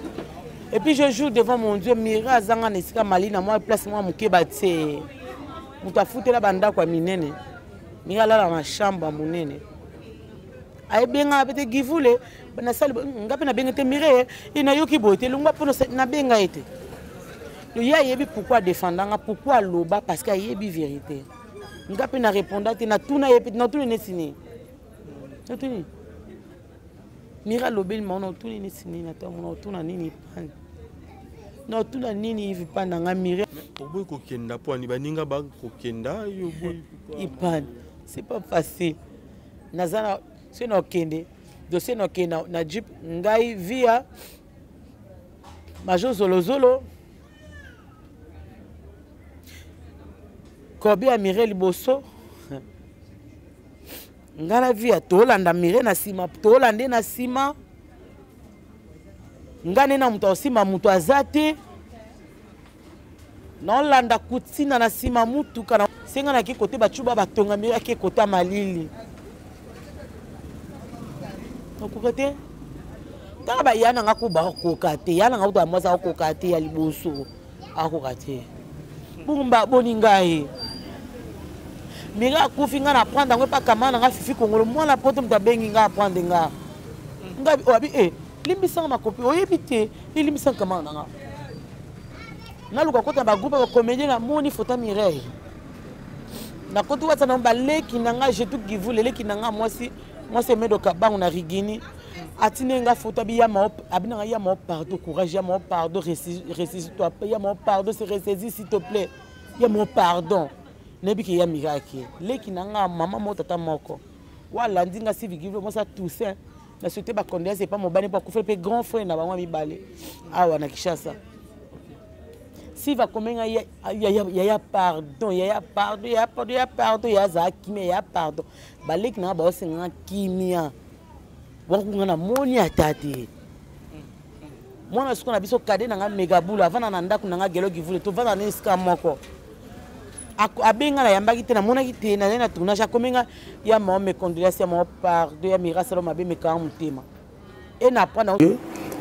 et puis je joue devant mon Dieu, mire azanga na esika malili na mwa place mwa moke batie moto afutela bandako ya minene, mire alala na chambre ya monene. Ayebenga pe te givule nasali nga mpe nabenge te mire e nayoki boye te longwa mpo nabenga ye te. Ye ayebi pourquoi adefendanga, pourquoi aloba, parce que ayebi vérité. Nga mpe na réponda te, natuna ye mpe natuni neti nini, natuni mire alobeli mao, natuni neti nini, ata mona otuna nini pani, natuna nini Ive pani na nga mire. Oboyi kokenda mpo ani baninga bakokenda, yo oboyi? Ipani, c'est pas facile. Naza na soki nakokende dossier, nakokende na jeep ngai via major Zolozolo. Kobe ya Mireille liboso ngai na vie ya tolanda Mireille na nsima tolanda ye na nsima ngai nde na moto akosimba moto aza te naolanda kutina na nsima motuka na senga nake kote bacuba batonga Mireille ake kota malili okoka te kaka baya na nga ko bakoka te ya na nga kutu ya mwasi akoka te ya liboso akoka te bumba boni ngai mira akufi ngai na prendre yango epa kamara na ngai fifi kongolo mwana poto moto abengi ngai aprendre nga ngai oabi e eh, limbisanga makopi oyebi te elimbisanga kamara na nga naluka kota na bagroupe ya bacomédien namoni fota mireille nakoti wata na baleki na ngai jetu givule eleki na ngai mwasi mwasi emedo kabango na rigini atindi nga photo abi ya mao abi nanga ya mao pardon courage ya mao pardon ressaisis toi ya mao pardon se ressaisis s'il te plaît ya mao pardon nayebi ke ya miraki leki na nga mama moko tata moko walandi nga sivigive mwasi toussaint na souhaite bacondoléance epa mobali mpo akufeli mpe grand frère na bango ya mibale awa na kinshasa siva akomi nga yaya pardon yaya pardon yaya pardon yaya pardon ya azala kimia yaya pardon baleki na nga baosenga nga kimia wakunga namoni ata te mwana suka na biso kade na nga megabulu avanda na ndako na nga gelo givule tovanda na esika moko abenga nayambaki te namonaki te nazali na tournage akomi nga ya mao mes condoléances ya mao pardon ya mirasalo mabe mekanga motema e na apprendre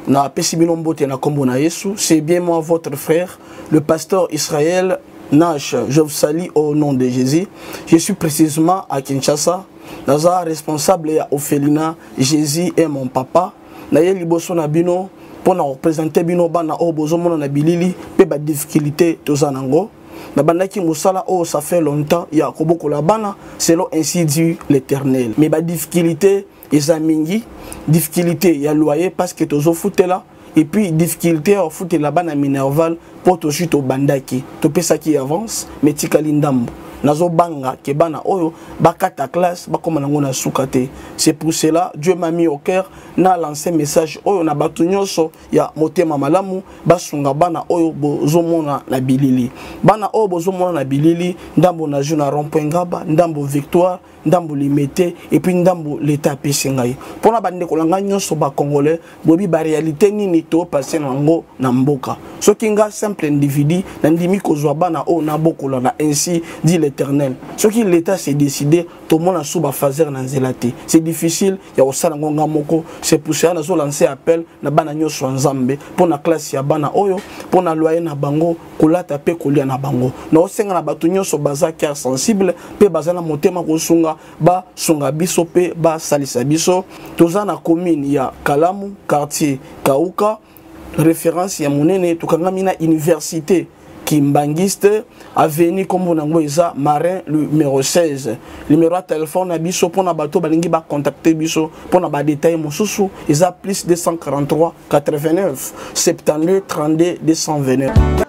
napesi bino mbote na nkombo na yesu c'est bien moi votre frère le pasteur israël Nash, je vous salue au nom de Jésus. Je suis précisément à Kinshasa. Naza responsable ya orphelinat Jésus est mon papa. Naye liboso na bino mpo na représenter bino bana oyo bozomona na bilili mpe ba difficulté toza nango. Nabandaki mosala oyo ça fait longtemps ya kobokola bana selon ainsi dit l'Éternel. Mais ba difficulté eza mingi, difficulté ya loyer parce que tozofutela et puis difficulté ya kofutela bana minerval mpo tozwi tobandaki topesaki avance mais tikali ndambo nazobanga ke bana oyo bakata classe bakóma nango na suka te c'est pour cela dieu m'a mis au cœur na lancé message oyo na bato nyonso ya motema malamu basunga bana oyo bozomona na bilili bana oyo bozomona na bilili ndambo nazwi na rond point ngaba ndambo victoire ndambo limete epuis ndambo leta apesi ngai mpona bandeko na ngai nyonso bacongolais boyebi baréalité nini topase na yango na mboka soki nga simple individu nandimi kozwa bana oyo nabokola na ainsi dit l'éternel soki l'état s'est décidé tomona su bafaser na nzela te c'est difficile ya kosala yango nga moko c'est pour cela nazo lancer appel na bana nyonso ya nzambe mpo na classe ya bana oyo mpo na loyer na bango kolata mpe kolia na bango naosenga na bato nyonso baza cœur sensible mpe baza na motema kosunga basunga biso mpe basalisa biso toza na commune ya kalamu quartier kauka référence ya monene tokangami na université kimbangiste avenue nkombo na yango eza marin numero 16 numero ya telefone na biso mpona bato balingi bacontacte biso mpona badetail mosusu eza plus 243 89 72 32 229.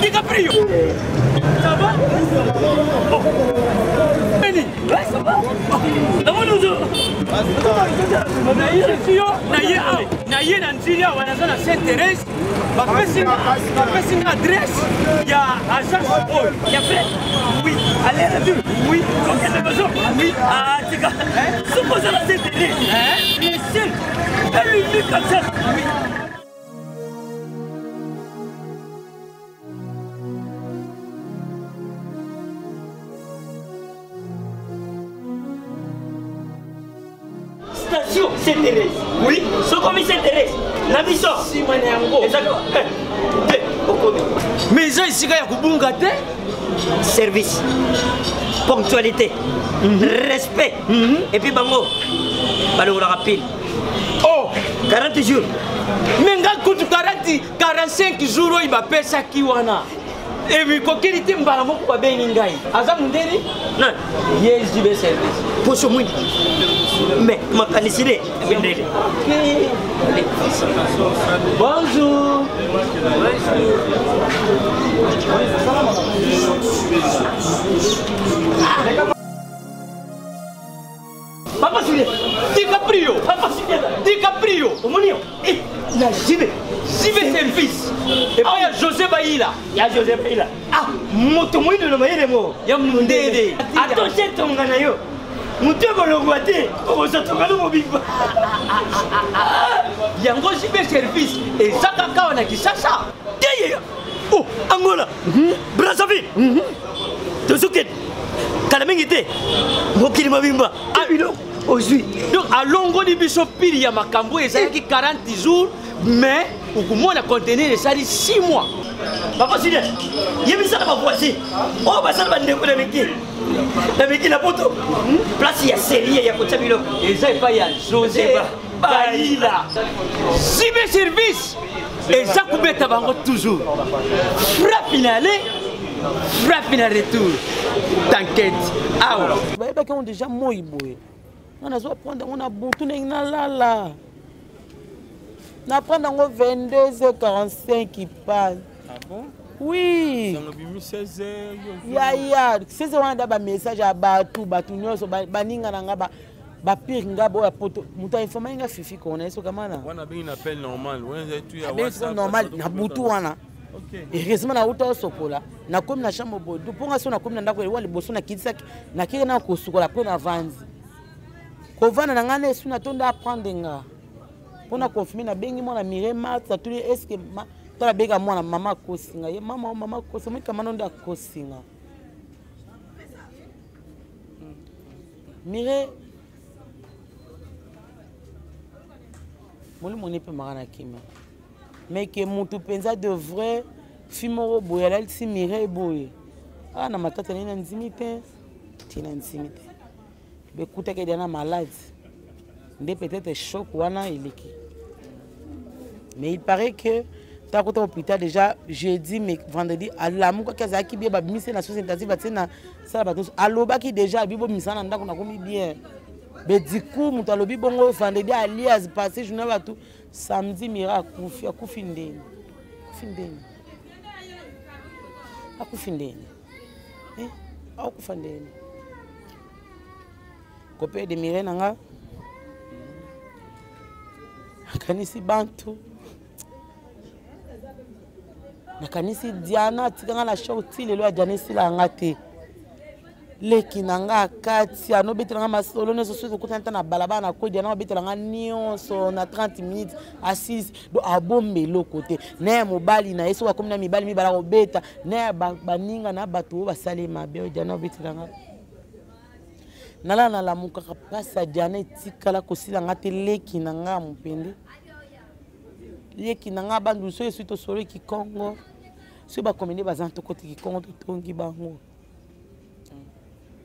DiCaprio Ça va oh. Benny Ça va naye awa naye na nzili awa naza na saint thérèse bapesi nga adresse ya agence oyo ya vrai oui aller retour oui kokende maison oui atika soki oza na saint thérèse le seul et l'unique agence oui. Station Saint Thérèse. Oui, sokomi Saint Thérèse. Na biso. Sima na yango. Ezali eh, te okomi. Mais eza esika ya kobunga te. Service. Ponctualité. Mm -hmm. Respect. Mm -hmm. Et puis bango balongolaka pile. Oh, 40 jours. Mais nga kutu 40 45 jours oyo bapesaki wana. Emikokeli te mbala moko babengi ngai. Aza mundeli? Nani? Ye JB service. Poso mwindu. Mais makanisi nde mindele. Bonjour. Papa Julien, DiCaprio, Papa Julien, DiCaprio, omoni yo eh, na JB, JB service. Epai ya José Bayila. Ya José Bayila. Ah, moto moyindo na mayele mo. Ya mundele. Atoshe tonga na yo. Moto ekolongwa te, okozwa tonga no mobimba. Yango JB service eza kaka awa na Kinshasa. Te Oh, Angola, Brazzaville. Tozokende kala mingi te mokili mobimba biloko ozwi donc alongoli biso pili ya makambo oyo ezalaki 40 jours mais okomona conteneur esali 6 mois. Papa Julien, yebisaka bavoisin oyo basala bandeko na miki na miki na poto place ya serie ya kotya biloko eza epai ya José Bayila. Zibe service eza kobeta bango toujours frappe na aller, frappe na retour. T'inquiète awa bayebaki yango déjà moi boye nga nazwa prendre yango na butu ndenge nalala na prendre yango 22h45 ipane. Ah bon? Oui. Sango bimi 16h. Yaya 16h wana da bamessage ya bato, bato nyonso baninga na nga bapire nga boya poto moto ainformaki nga fifi kona ye soka mana wana abengi na appel normal wana ezali tu ya abengi WhatsApp, normal WhatsApp, na butu wana. Heureusement nauta osokola, nakomi na chambre boye mpo nga so nakomi na ndako ewa liboso nakitisaki nakei na kosukola mpe navandi kovanda na ngai na esu natonda apprendre nga mpo na confirme. Nabengi mwana Mire Mart, atuni estce tala abenga mwana mama akosinga ye mama o mama akosi omikama no nde akosinga Mire molimo nepemaka na kimia. Mais ke mutu mpenza de vrai fi moko boye alalisi Mire boye ah na matata nini na ndimi te ti na ndimi te bekutaki edia na malade nde peut-être choc wana eleki. Mais il paraît que takota hôpital déjà jeudi, mais vendredi alamukaki azalaki bien, babimisi na soins intensive batie na sala bato nyonso. Alobaki déjà abi bomisana na ndako nakomi bien. Mais du coup moto alobi bongo vendredi alias passé journée bato samedi Mira akufi. Akufi ndeni? Akufi ndeni? Akufi ndeni? Eh, akufa ndeni? Copain de Mire na nga nakanisi bantu, nakanisi Diana atikanga na choc ti lelo ya Diana esila nga te. Leki na nga akati anobetela nga masolo nyonso soki okutani ta na balabala na koi Diana obetela nga nyonso na 30 minutes assise do abomba eloko te na ya mobali na ye soki akomi na mibali mibala kobeta na ya baninga na bato oyo basali mabe oyo Diana obetela nga nalala nalamukaka mpasi ya Diana etikala kosila nga te. Leki na nga ya mopende, leki na nga bandu soki esui tosolo kikongo soki bakomende baza tokoti kikongo totongi bango.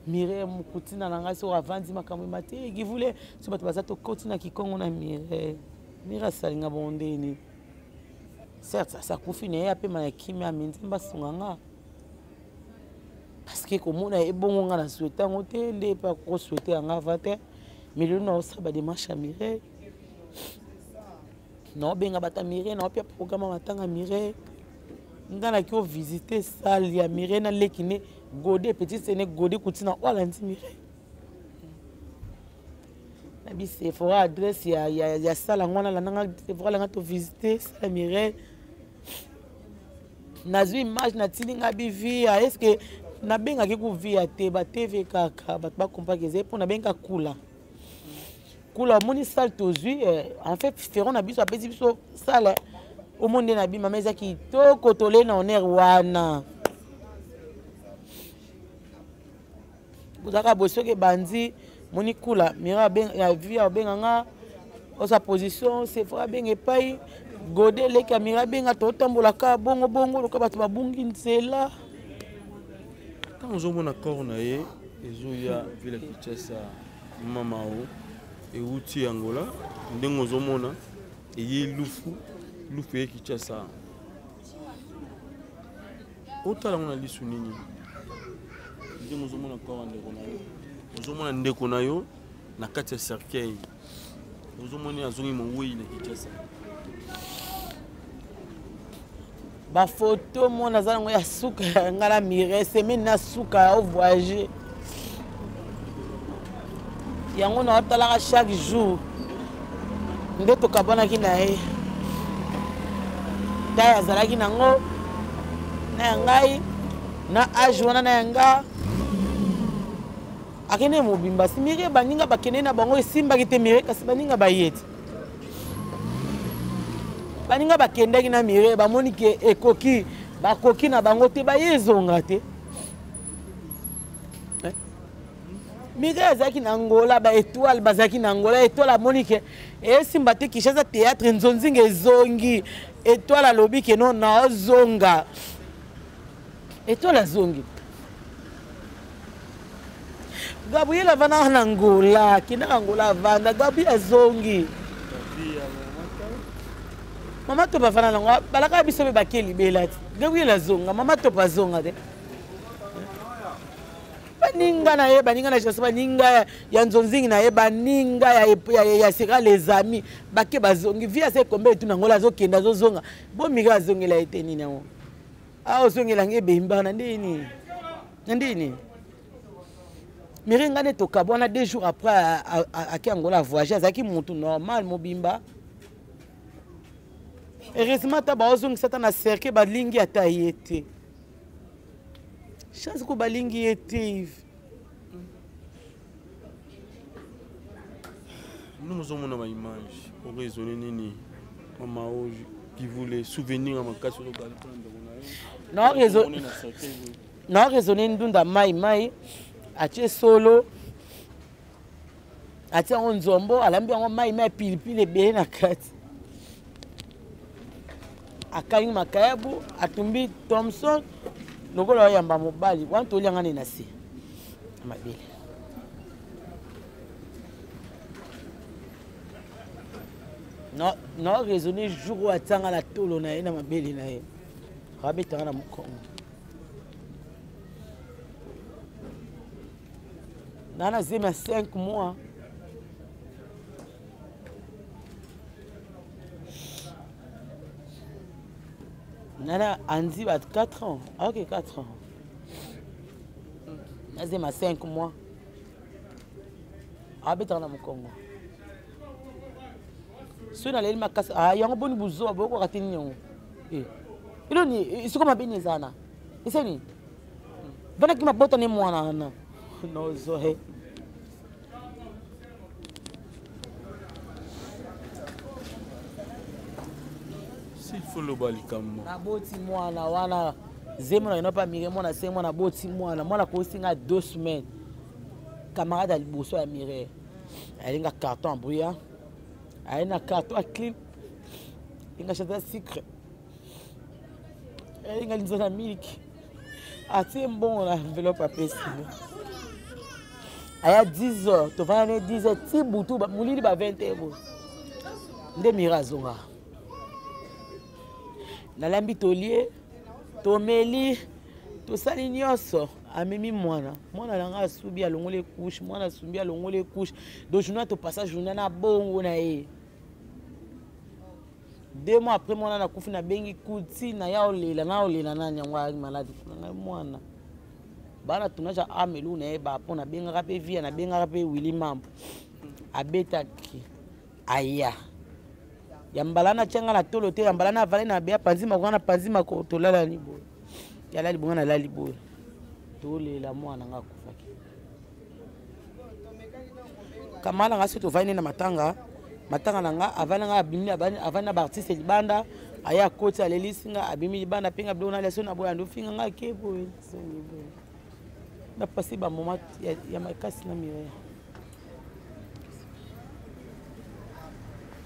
Mireille mokutina na ngai soki avandi makambo emate givule so bato baza tokoti na kikongo na Mireille. Mireille asalinga bongo ndeni certes asakufi na ye apema na kimia me Nzambe asunga nga parce que komona ebongo nga na souhaite yango te nde epe akosouhaite yanga ava te. Mais lelo naosala badémarche ya Mireille, naobenga bato ya Mireille, naopia programme ya matanga Mireille. Nga naki ovisite salle ya Mireille naleki ne Gode petit sene Gode kutina oyo alandi Mireille nabi Sephora adresse ya salle yango wana alandanga Sephora alanga tovisite salle ya Mireille. Nazwi image natindi nga bivia est ce que nabengaki kovia te batv kaka bato bakompaki ezali mpo nabenga kula kula omoni salle tozwi en fait ferron na biso apesi biso salle omoni nde na bima ma eza kitoko tolei na honneur wana bozalaka boye soki ebandi moni kula mira via obenga nga oza position Sephora abenga epai Gode eleki ya Mira abenga totambolaka bongo bongo loka bato babungi nzela. Ntango ozomona corps na ye ezoya ville ya Kinshasa, mama o euti Angola ndenge ozomona eye lufu lufu eye Kinshasa. Otala yango na lisu nini? Ndenge ozomona corps ya ndeko na yo, ozomona ndeko na yo na kati ya cercueil, ozomoni azongi mowei na Kinshasa. Bafoto mona aza nango ya suka ya nga na Mireille, semaine na suka ya ovoyage yango naotalaka chaque jour nde tokabwanaki na ye taye azalaki nango na ya ngai na age wana na ya nga akende mobimba si Mireille baninga bakende na bango esimbaki te Mireille kasi baninga baye te baninga bakendaki na Mireille bamoni ke ekoki bakoki na bango te baye ezonga te eh? Mireille azalaki na Angola ba étoile bazalaki na Angola étoile amoni ke esimba te Kinshasa théâtre nzonzinga ezongi étoile alobi ke non naozonga étoile azongi Gabriel avandaka na Angola, akendaka Angola avanda, Gabriel azongi. Mama Top avanda nango, balaka biso mpe bake libela te. Gabriel azonga, Mama Top azonga te. Baninga na ye, baninga na Jason, baninga ya nzonzingi na ye, baninga ya, ya, ya, ya seka les amis, bake bazongi. Vie ase kombe etu na Angola azokende azozonga. Bomika azongela ye te nini yango. Ah ozongela nge ebemba na ndenge nini? Na ndenge nini? Mireille nga nde tokabwana deux jours après ake Angola voyage azalaki mutu normal mobimba. Heureusement ata baozongisa ata na cercueil balingi ata ye te. Chance ko balingi ye te Yves. Nous ozomona ba image oraisonne nini mama oyo qui voulait souvenir ya makasi ozokala mpona ndeko na yo na raisonne ndunda mai mai atie solo atie yango nzombo alambi yango mai mai pilipili ebele na kati akalingi makayabu atumbi thomson lokola oyamba mobali wana tolianga nde na se mabele na raisonne jour oyo atianga na tolo na ye na mabele na ye abetanga na mokongo nga na zemi ya 5 mois nana andi ba 4 ans ah, ok 4 ans nazema 5 mois abetaka na mokongo soki naleli makasi ah, yango boni buzoba boyokoka te nini yango eh. eloni eh, siko mabe nini eza wana eza nini vanaki mabota ne mwana wana nozohe s'il faut loba likambo naboti mwana wana zemo na kenda mpe amire mwana se mwana aboti mwana mwana akosi nga deux semaines camarade ya liboso ya mire alinga carton ya bruya aye na carton ya clim alinga chata sucre alinga linza na miliki atie mbongo na enveloppe apesi nga aya 10 heures tovanda ne 10 heures ti butu molili ba 20 heures boye nde mira azonga nalambi tolie tomeli tosali nyonso amemi mwana mwana na ngai asubi alongoli couche mwana asumbi alongoli couche donc journée topasa journée na bongo na ye deux mois après mwana nakufi nabengi kuti na ya olela na olela nani yango ayaki maladi kuna ngai mwana bana tournage ya amelu na ye ba mpo nabengaka mpe via nabengaka mpe willi mambo abetaki aya ya mbala natya nga na tolo te ya mbala na avale na beya panzi mako nga na panzi mako tolalani boye yalali bonga nalali boye tolela mwana nga akufaki kamala nga soki tovandi na matanga matanga na nga avandi nga abimi avandi na baartiste libanda aye akoti alelisi nga abimi libanda apenga biloko nalia so na boye ando finga nga ake boye zongi boye napasi bamoma ya makasi na mireya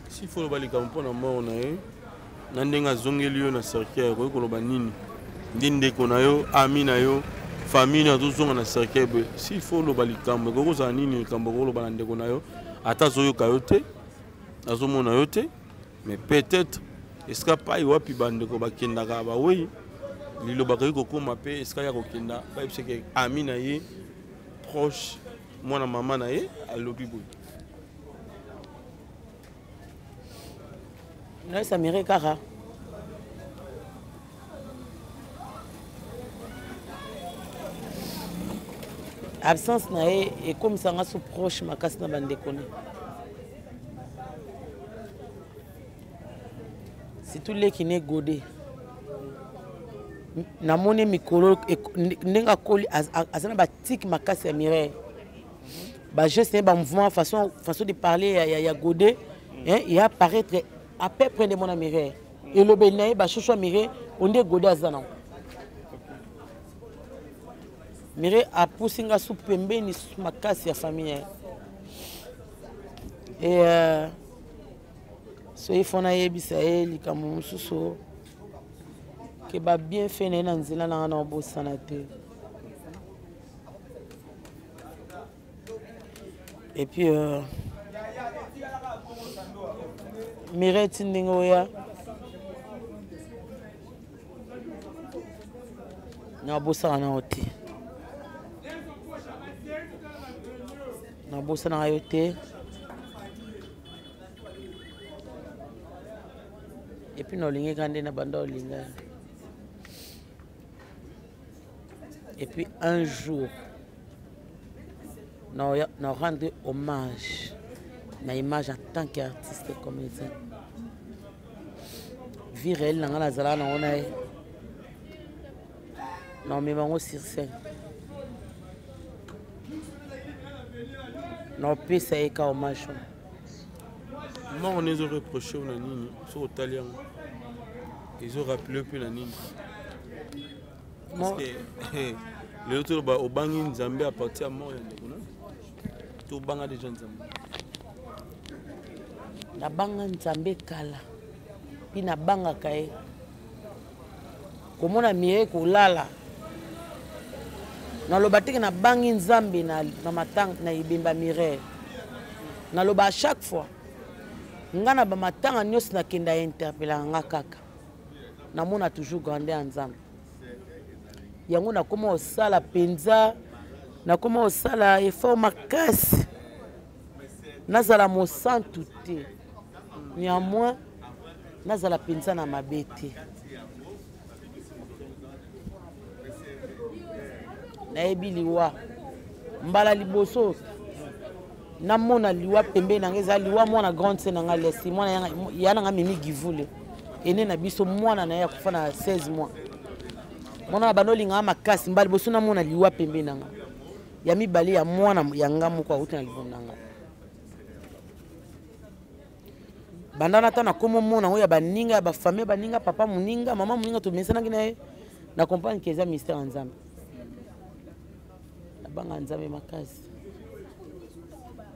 s'il faut loba likambo mpo na mort na ye na ndenge azongeli yo na cercueil okoki koloba nini nde ndeko na yo ami na yo famille na azozonga na cercueil boye s'il faut loba likambo ekoki kozala nini likambo okoki koloba na ndeko na yo ata azoyoka yo te azomona yo te mais peut-être esika pai wapi bandeko bakendaka bawei Liloba akoki kokóma mpe esika ya kokenda, bayebisaki ami na ye proche, mwana mama na ye alobi boye. Nayesa Mireille kaka absence na ye ekomisa nga so proche makasi na bandeko ne, surtout leki ne Gode. Namoni mikolo ndenge akoli, aza na batike makasi ya Mireille, bageste na ye, bamouvement, façon de parler ya Gode, hein, ya apparaître à peu près nde mona Mireille, elobeli na ye, bashosho ya Mireille onde Gode aza nango. Mireille apusi nga su pembeni makasi ya famille na ye. E soki fo nayebisa ye likambo mosusu ke babienfait na ye na nzela na nga na obosana te. Et puis Mireille, ti ndenge oya nabosaka na yo te, nabosanaka yo te. Et puis naolingi kaka nde na banda olinga. Et puis un jour na rendre hommage na image en tant qu'artiste comédien, vie réelle na nga nazalaka nango na ye, na omema yango sur scène, na opesa ye ka hommage wana. Mort wana ezoreproche na nini? Soki otali yango, ezorappele mpe na nini? Parce que lelo toloba obangi Nzambe à partir ya mort ya ndeko na to obanga déjà Nzambe? Nabanga Nzambe kala, mpi nabangaka ye. Komona Mireille kolala, naloba teke nabangi Nzambe na matanga na ebemba Mireille. Naloba à chaque fois, nga na bamatanga nyonso nakenda, interpelaka nga kaka, namona toujours grandeur ya Nzambe. Yango nakoma kosala mpenza, nakoma kosala effort makasi nazala mosantu te, néanmoins nazala mpenza na mabe te. Nayebi liwa, mbala liboso namona liwa pembeni na ngai eza liwa mwana grande sœur na ngai Lesi, mwana ya na ngai Mimi Givule, ene na biso, mwana na ye akufa na 16 mois. Mwana na bando olingaka makasi. Mbala liboso namona liwa pembeni na ngai, ya mibale ya mwana ya nga moko auti na libumu na ngai. Banda na ta nakoma omona yango ya baninga, ya bafamille, baninga, papa moninga, mama moninga, tomesanaki na ye, na comprendre ke eza mystère ya Nzambe. Nabanga Nzambe makasi.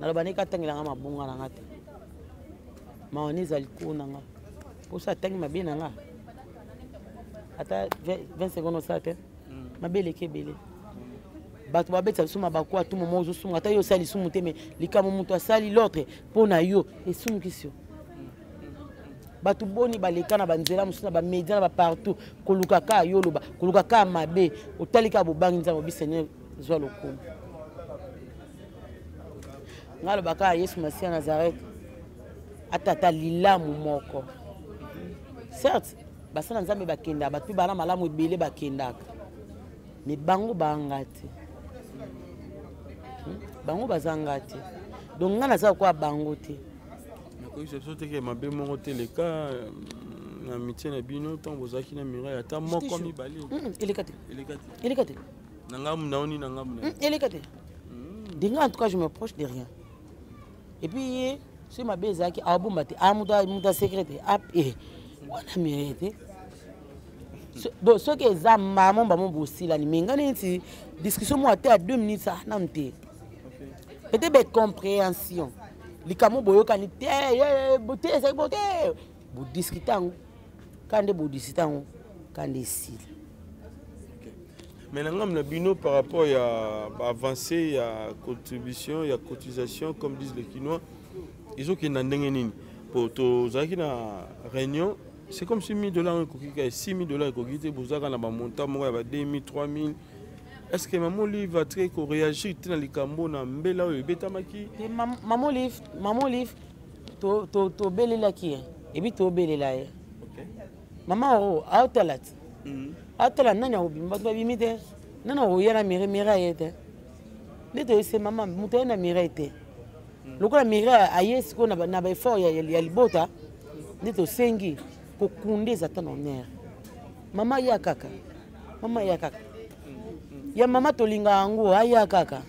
Naloba ndenge atangelanga mabonga na nga te, mawana ezali ko na nga mposo atangi mabe na nga ata 20 seconde osala te, mabe eleki ebele. Bato babetisa biso mabaku atu momo ozosunga, ata yo osali lisumu te, mais likambo moto asali l'autre mpo na yo esumukisi yo. Bato boni baleka na banzela mosusu, na bamédia, na bapartout, koluka kaka yo oloba, koluka kaka mabe. Otali kaka, bobangi Nzambe, obi Seigneur zwa lokumu. Ngai aloba kaka Yesu Masiya Nazareth atata lilamu moko. Certes basala Nzambe bakendaka, bato mpe bana malamu ebele bakendaka, mais bango baanga te, Bango bazanga te, donc ngai naza kokoya bango te. Nakoyebisa biso teke mabe moko te leka na amitié na bino ntango bozalaki na Mireille, ata moko mibale? Eleka te. Eleka te? Eleka te. Na ngambu na oni, na ngambu na Eleka te. Ndenge en tout cas je me proche de rien. Et puis ye soki mabe ezalaki, abomba te, moto ya secret te wana Mireille te. Donc soki eza mamo bamo bosilani, mais ngai neti discussion moko ate ya 2 minutes, ah nanu te, peut-être bacompréhension, likambo boyokani te te, ezali bo te, bodiscute yango ka nde bodiscute yango ka nde esili. Mais na ngambo na bino, par rapport ya baavancé ya contribution, ya cotisation comme disent les Kinois, ezokenda ndenge nini? Po tozalaki na réunion. C'est comme si 1000 dollars ekoki kaka 6000 dollars ekoki te, bozaka na bamontant moko ya ba 2000, 3000. Est ce que mama Olive atikaki koréagir te na likambo na mbela oyo ebetamaki? Te, mama Olive, mama Olive tobelelaki ye ebi tobelela ye. Mama oyo aotala ti aotala nani akobima, bato babimi te, nani akoya na mire, mire aye te, nde toyese mama moto aye na mire te. Lokola mire aye sikoyo na baeffort ya libota, nde tosengi kokunda eza ta na honneur. Mama ya kaka, mama ya kaka ya mama tolinga yango, aya kaka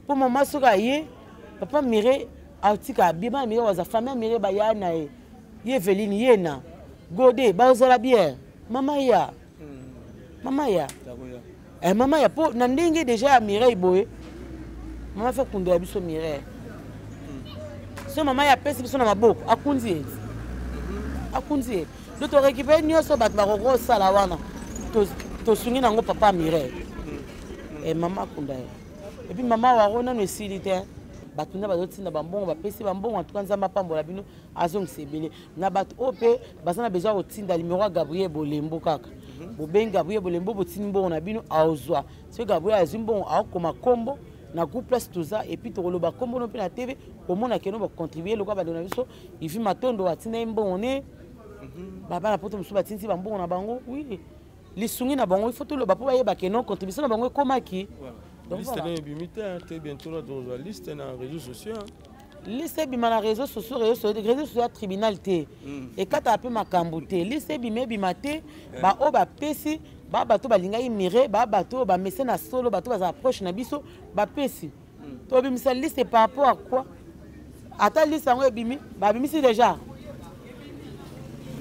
mpo mama soki aye, papa mire atika abie, bana mire waza famille ya mire baya na ye, ye Eveline ye na Gode bazala bien. Mama ya, mama ya, eh, mama ya mpo na ndenge deja ya Mireille boye, mama fe kundola biso Mireille. So mama ya apesi biso na maboko, akundi ye, akundi ye, do torécupere nyonso bato bakoki kosala wana, tosungi nango papa Mireille. Eh, mama akunda ye, epuis mama waro nano esili te, bato nde bazotinda bambongo, bapesi bambongo. Antuka Nzambe apambola bino, azongisa ebele na bato oyo mpe baza na besoin ya kotinda. Numero ya Gabriel Bolembo kaka, bobengi Gabriel Bolembo, botindi mbongo na bino, aozwa. Soki Gabriel azwi mbongo, aokoma nkombo na groupe place toza, epuis tokoloba nkombo no mpe na TV, komona keno bacontribue lokola bandeko na biso Ivi Matondo atinda ye mbongo ne, bana poto mosusu batindi bambongo na bango. Oui, lisungi na bango, il faut toloba mpo bayeba keno contribution na bango ekomaki. Donc, liste voilà. Ebimi te te, bientôt là tozwa liste na réseaux sociaux. Liste ebima na réseaux sociaux, réseaux sociaux, réseaux sociaux ya tribunal te, ekataka mpe makambo te. Liste ebima, ebima te, baoyo bapesi ba bato balingaki mire, ba bato oyo bamese na solo, bato bazala proche na biso bapesi. Tobimisa liste par rapport à quoi? Ata liste yango ebimi, babimisi déjà.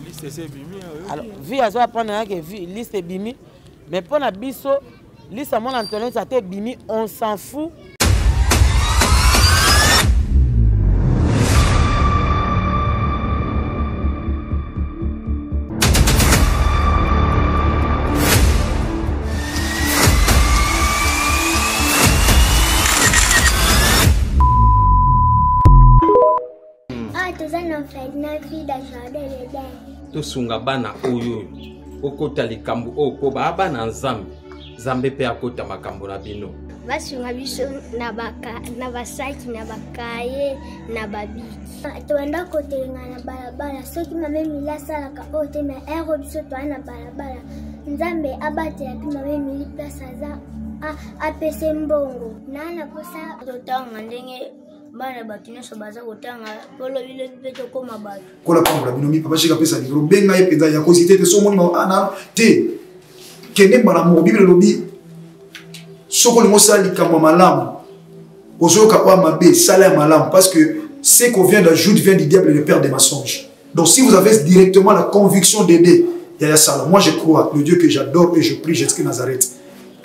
Liste ese ebimi. Alors vie azo apprendre yake liste ebimi, mais mpo na biso liste ya mwana Antoinette ata ebimi, on s'en fout. Awa toza na orphelinat Vida Jardin d'Eden. Tosunga bana oyo okota likambo oyo mpo baa bana Nzambe, Nzambe mpe akota makambo na bino. Basunga biso na basaki, na bakaye, na babiki. Tobanda kotelenga na balabala soki mama Emili asalaka oyo te, ma ere biso toa na balabala. Nzambe abatela mpe mama Emili place aza, apese mbongo na posa totanga ndenge bana bato nyonso baza kotanga mpo lobilobi mpe tokóma bato. Kola pambola bino mi papa Shika pesa libro benga ye penza ya kozite te so moni ma ana te kende mbala moko. Bible elobi soki olingi osala likambo ya malamu, ozoyoka oyo mabe, sala ya malamu, parce que ce qu'on vient d'ajoute vient du diable, le père des mensonges. Donc si vous avez directement la conviction d'aider Yaya Sala, moi je crois le Dieu que j'adore et je prie, Jésus Nazareth,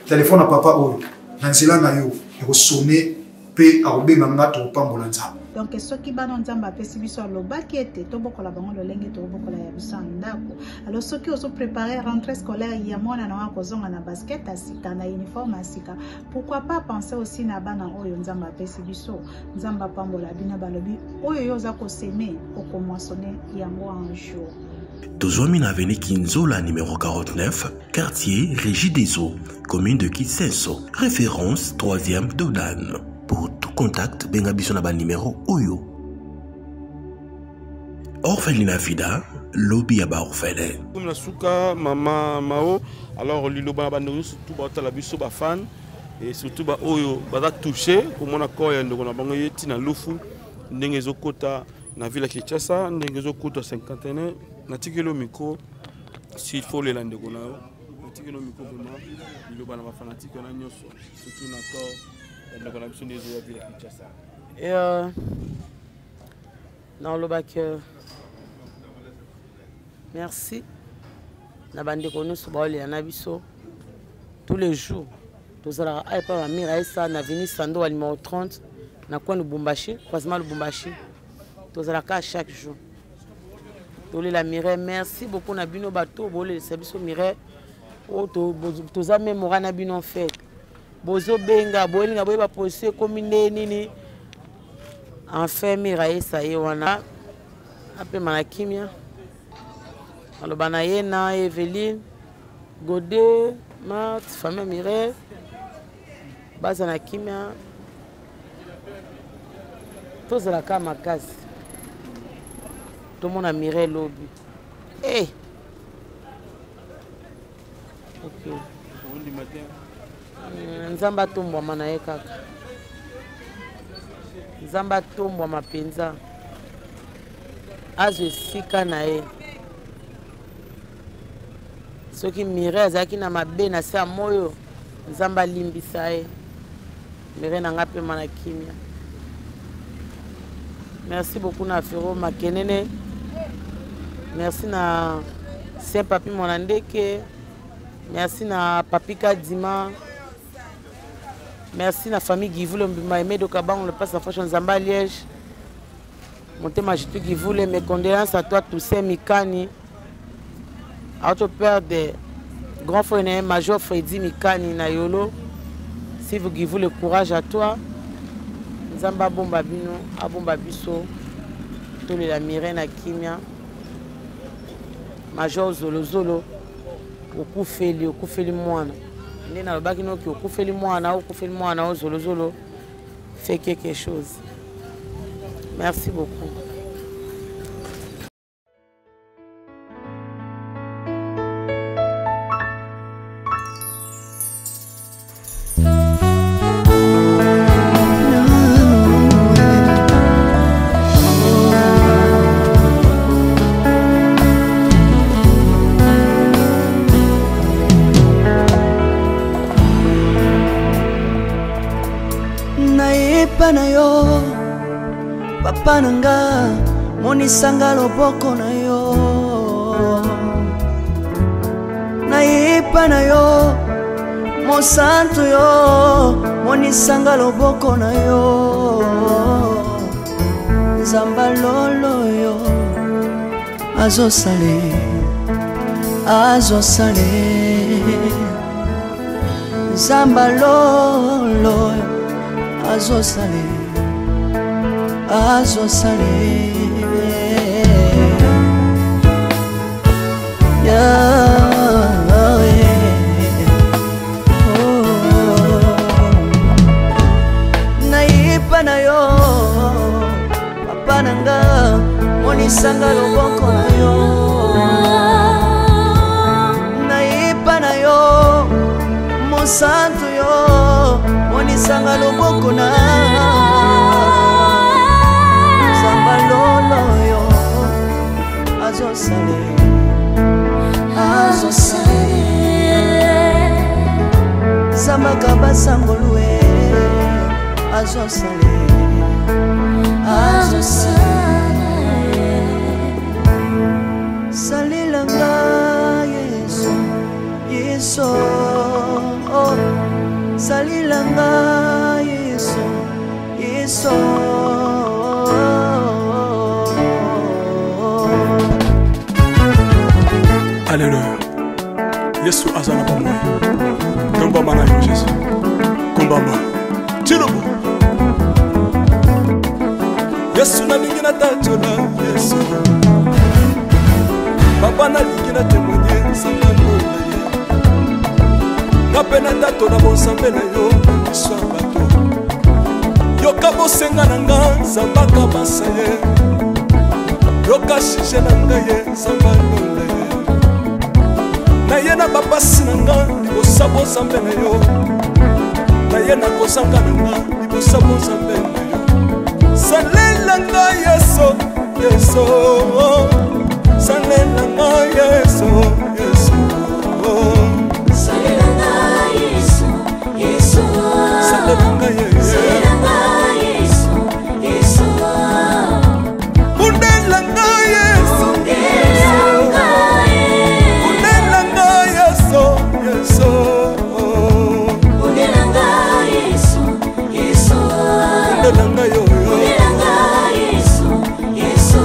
téléphone à papa oyo na nzela na yo ekosone mpe akobenga nga, tokopambola Nzambe. Donc soki bana Nzambe apesi biso, alobaki ete tobokola bango lolenge tobokola ya biso ya ndako. Alors soki ozoprépare rentrée scolaire ya mwana na yo, akozonga na basket ya sika, na uniforme ya sika, pourquoi pas penser aussi na bana oyo Nzambe apesi biso? Nzambe apambola bino. Balobi oyo yo oza kosemer, okomoissonner yango un jour. Tozwami na avenue Kinzola numéro 49, quartier Régie des Eaux, commune de Kisenso, référence 3e Dodan. Pour tout contact, benga biso na ba numéro oyo. Orphelinat Vida, lobby ya ba orphelin. Komi na suka, mama Mao, alors liloba na bandeko nyonso tu baotala biso, bafan et surtout baoyo baza touché komona corps ya ndeko na bango ye ntina lufu ndenge ezokota na ville ya Kinshasa, ndenge ezokota cinquantenaire. Natikeli yo micro s'il faut lela ndeko na yo. Natikeli yo micro vraiment, liloba na bafanatike wana nyonso, surtout na corps ya ndeko na biso nde ezoya ville ya Kinshasa. Et nalobaki merci na bandeko nyonso baolela na biso tous les jours. Tozalaka awa epa bamire aesa na avenue Sando wa numéro 30, na coin Lubumbashi, croisement Lubumbashi. Tozalaka chaque jour tolela Mireille. Merci beaucoup na bino bato bolelisa biso Mireille oyo toza mémora na bino. En fait bozobenga, boyelinga boyeba position ekomi nde nini. Enfin Mireille esa ye wana apema na kimia. Aloba na ye na Eveline, Gode, Marthe, famille Mireille, baza na kimia. Tozala kaka makasi. Tomona Mireille lobi. Eh. Hey. Ok. Nzambe atombwama na ye kaka. Nzambe atombwama mpenza. Azwa esika na ye. Soki Mireille azalaki na mabe na se ya moyo, Nzambe alimbisa ye. Mireille na nga pema na kimia. Merci beaucoup na Ferro Makenene. Merci na Saint Papi Mwanandeke. Merci na Papi Kadima. Merci na famille Givule Mbima Emedo Kabango le passe la fashion Nzamba Liège. Motema Jitu Givule, mes condoléances à toi Toussaint Mikani. Auto perdre grand frère na Major Freddy Mikani na Yolo. Si vous Givule, le courage à toi. Nzamba abomba bino, abomba biso. Tolela Mireille na kimia. Major Zolo Zolo. Okufeli, okufeli mwana. Nde nalobaki noki okufeli mwana, okufeli mwana, o Zolo Zolo. Fait quelque chose. Merci beaucoup. Nayepa na yo papa na nga, monisanga loboko na yo. Nayepa na yo mosantu yo, monisanga loboko na yo. Nzamba lolo yo azosale, azosale. Nzamba lolo azosale, azosale. Nayepa na yo papa na nga, monisanga loboko na yo. Nayepa na yo mosantu yo, monisanga loboko na Nzamba lolo yo azosale, azosale. Nzamba kabasangolue azosale, azosale. Salelanga Yesu, Yesu, oh. Salelanga Yesu, Yesu. Alléluia. Yesu aza na bomoi. Tombama na yo Jésus. Kombama. Tilobo. Yesu nalingi natatola Yesu. Papa nalingi na témoigner nzambe na ye. Nga mpe natatola bonzambe na yo na miso ya bato. Yoka bosenga na nga nzambe akabasa ye. Yoka sujet na ngai ye nzambe alonda ye. Naye na bapasi na nga libosa bonzambe na yo. Naye na kozanga na nga libosa bonzambe na yo. Salela nga Yesu, Yesu. Salela nga Yesu, Yesu. Salela nga Yesu, Yesu. Salela nga Yesu. Salela nga Yesu, Yesu. Bundela nga Yesu. Bundela nga Yesu. Bundela nga Yesu, Yesu. Bundela nga Yesu, Yesu. Bundela nga yo, yo. Bundela nga Yesu, Yesu.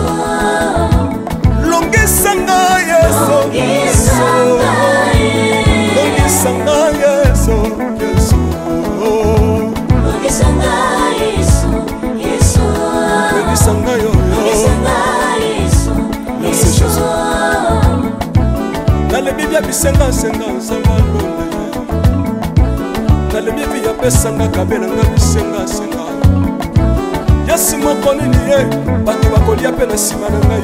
Longisa nga Yesu. bisengasenga nzambe alonda ye nalembi vi apesanga kabelanga bisengasenga Yesu moko nini ye bato bakolia mpe na nsima na ngai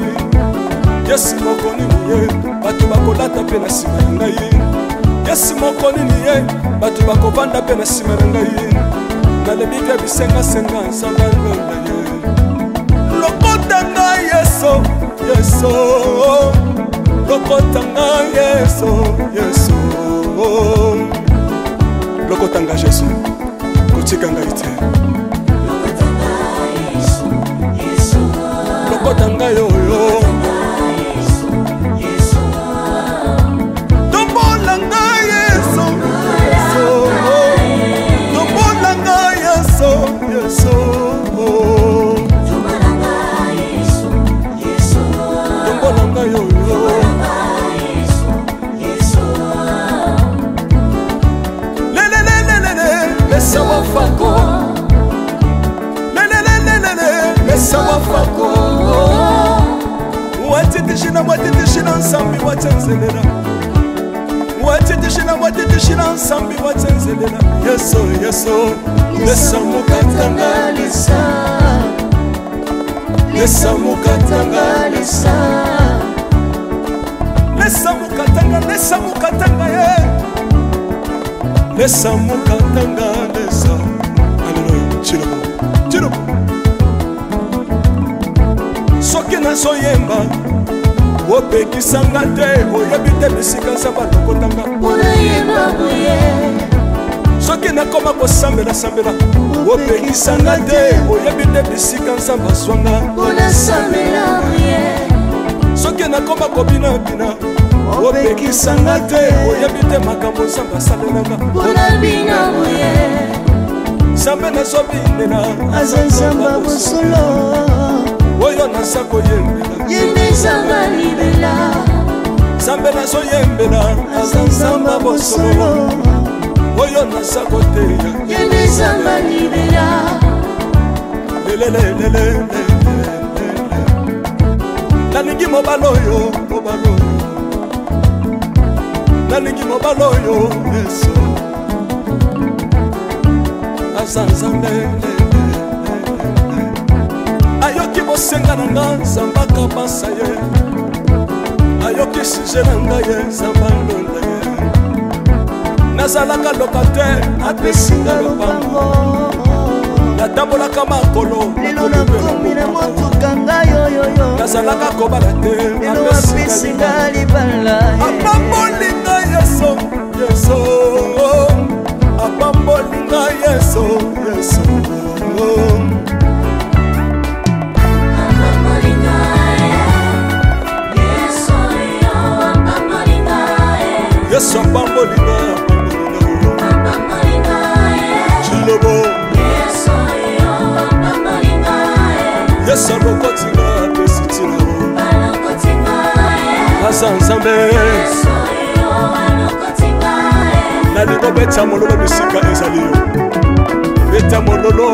Yesu moko nini ye bato bakolata mpe na nsima na ngai Yesu moko nini ye bato bakovanda mpe na nsima na ngai nalembi mpe bisengasenga nzambe alonda ye lokota ngai yesu yesu lokota ngai yesu yesu lokota ngai jesu kotika ngai te lokota ngai oyo tombola ngai yesu tombola ngai yesu yesu tombola ngai oyo lelelelelele lesa wafako lelelelelele lesa wafako wateteshina wateteshina nsambi watenzelela wateteshina wateteshina nsambi watenzelela yesu yesu lesa mokatanga lesa lesa mokatanga lesa lesa mokatanga lesa mokatanga ye lesa mokatanga lesa aleluya chilobo chilobo soki nazoyemba opekisanga te oyebi te bisika nzambe alokotanga soki nakoma kosambela-sambela opekisanga te oyebi te bisika nzambe azwanga soki nakoma kobinabina opekisanga te oyebi te makambo nzambe asalelanga nzambe nazobinela aza nzambe ya bosolo oyo naza koyembela ye nde nzambe libela nzambe nazoyembela aza nzambe ya bosolo oyo naza koteya ye nde nzambe libela lelelelele nalingi mobali oyo mobali oyo nalingi mobali oyo yesu aza nzambe ayoki bosenga na nga nzambe akabasa ye ayoki sije na ngai ye nzambe alonda ye nazalaka loka te apesi nga lopango natambolaka makolo lelo nakomi na motuka ngai oyoyo nazalaka kobala te lelo apesi nga libala apamboli ngai yesu yesu apamboli ngai yesu yesu yesu apamboli ngai apamboli ngai chilobo yesu alokoti nga apesi ntina aza nzambe nalingi obeta mololo bisika ezali yo beta mololo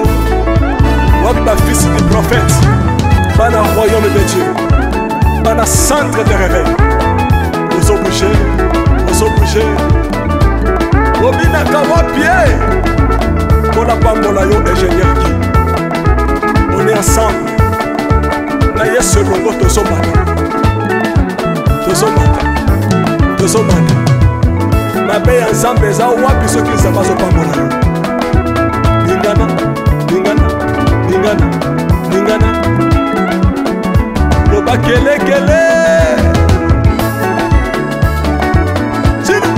wapi bafisi du prophète bana royaume de dieu bana centre de réveil ozobouge ozobouge obinaka wapi ye mpo napambola yo ingénieur ki on est ensemble na yesu elongo tozomata tozomata tozomata mabe ya nzambe eza wapi soki nzambe azopambola yo lingana lingana lingana lingana loba kelekele Sina.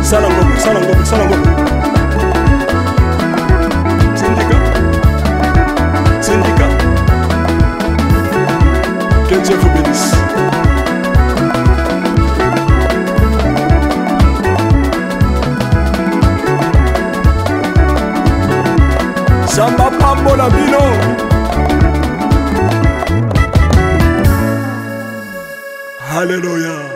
Sala ngombe, sala ngombe, sala ngombe. Sindika. Sindika. Que Dieu vous bénisse. Samba pambola bino. Alléluia.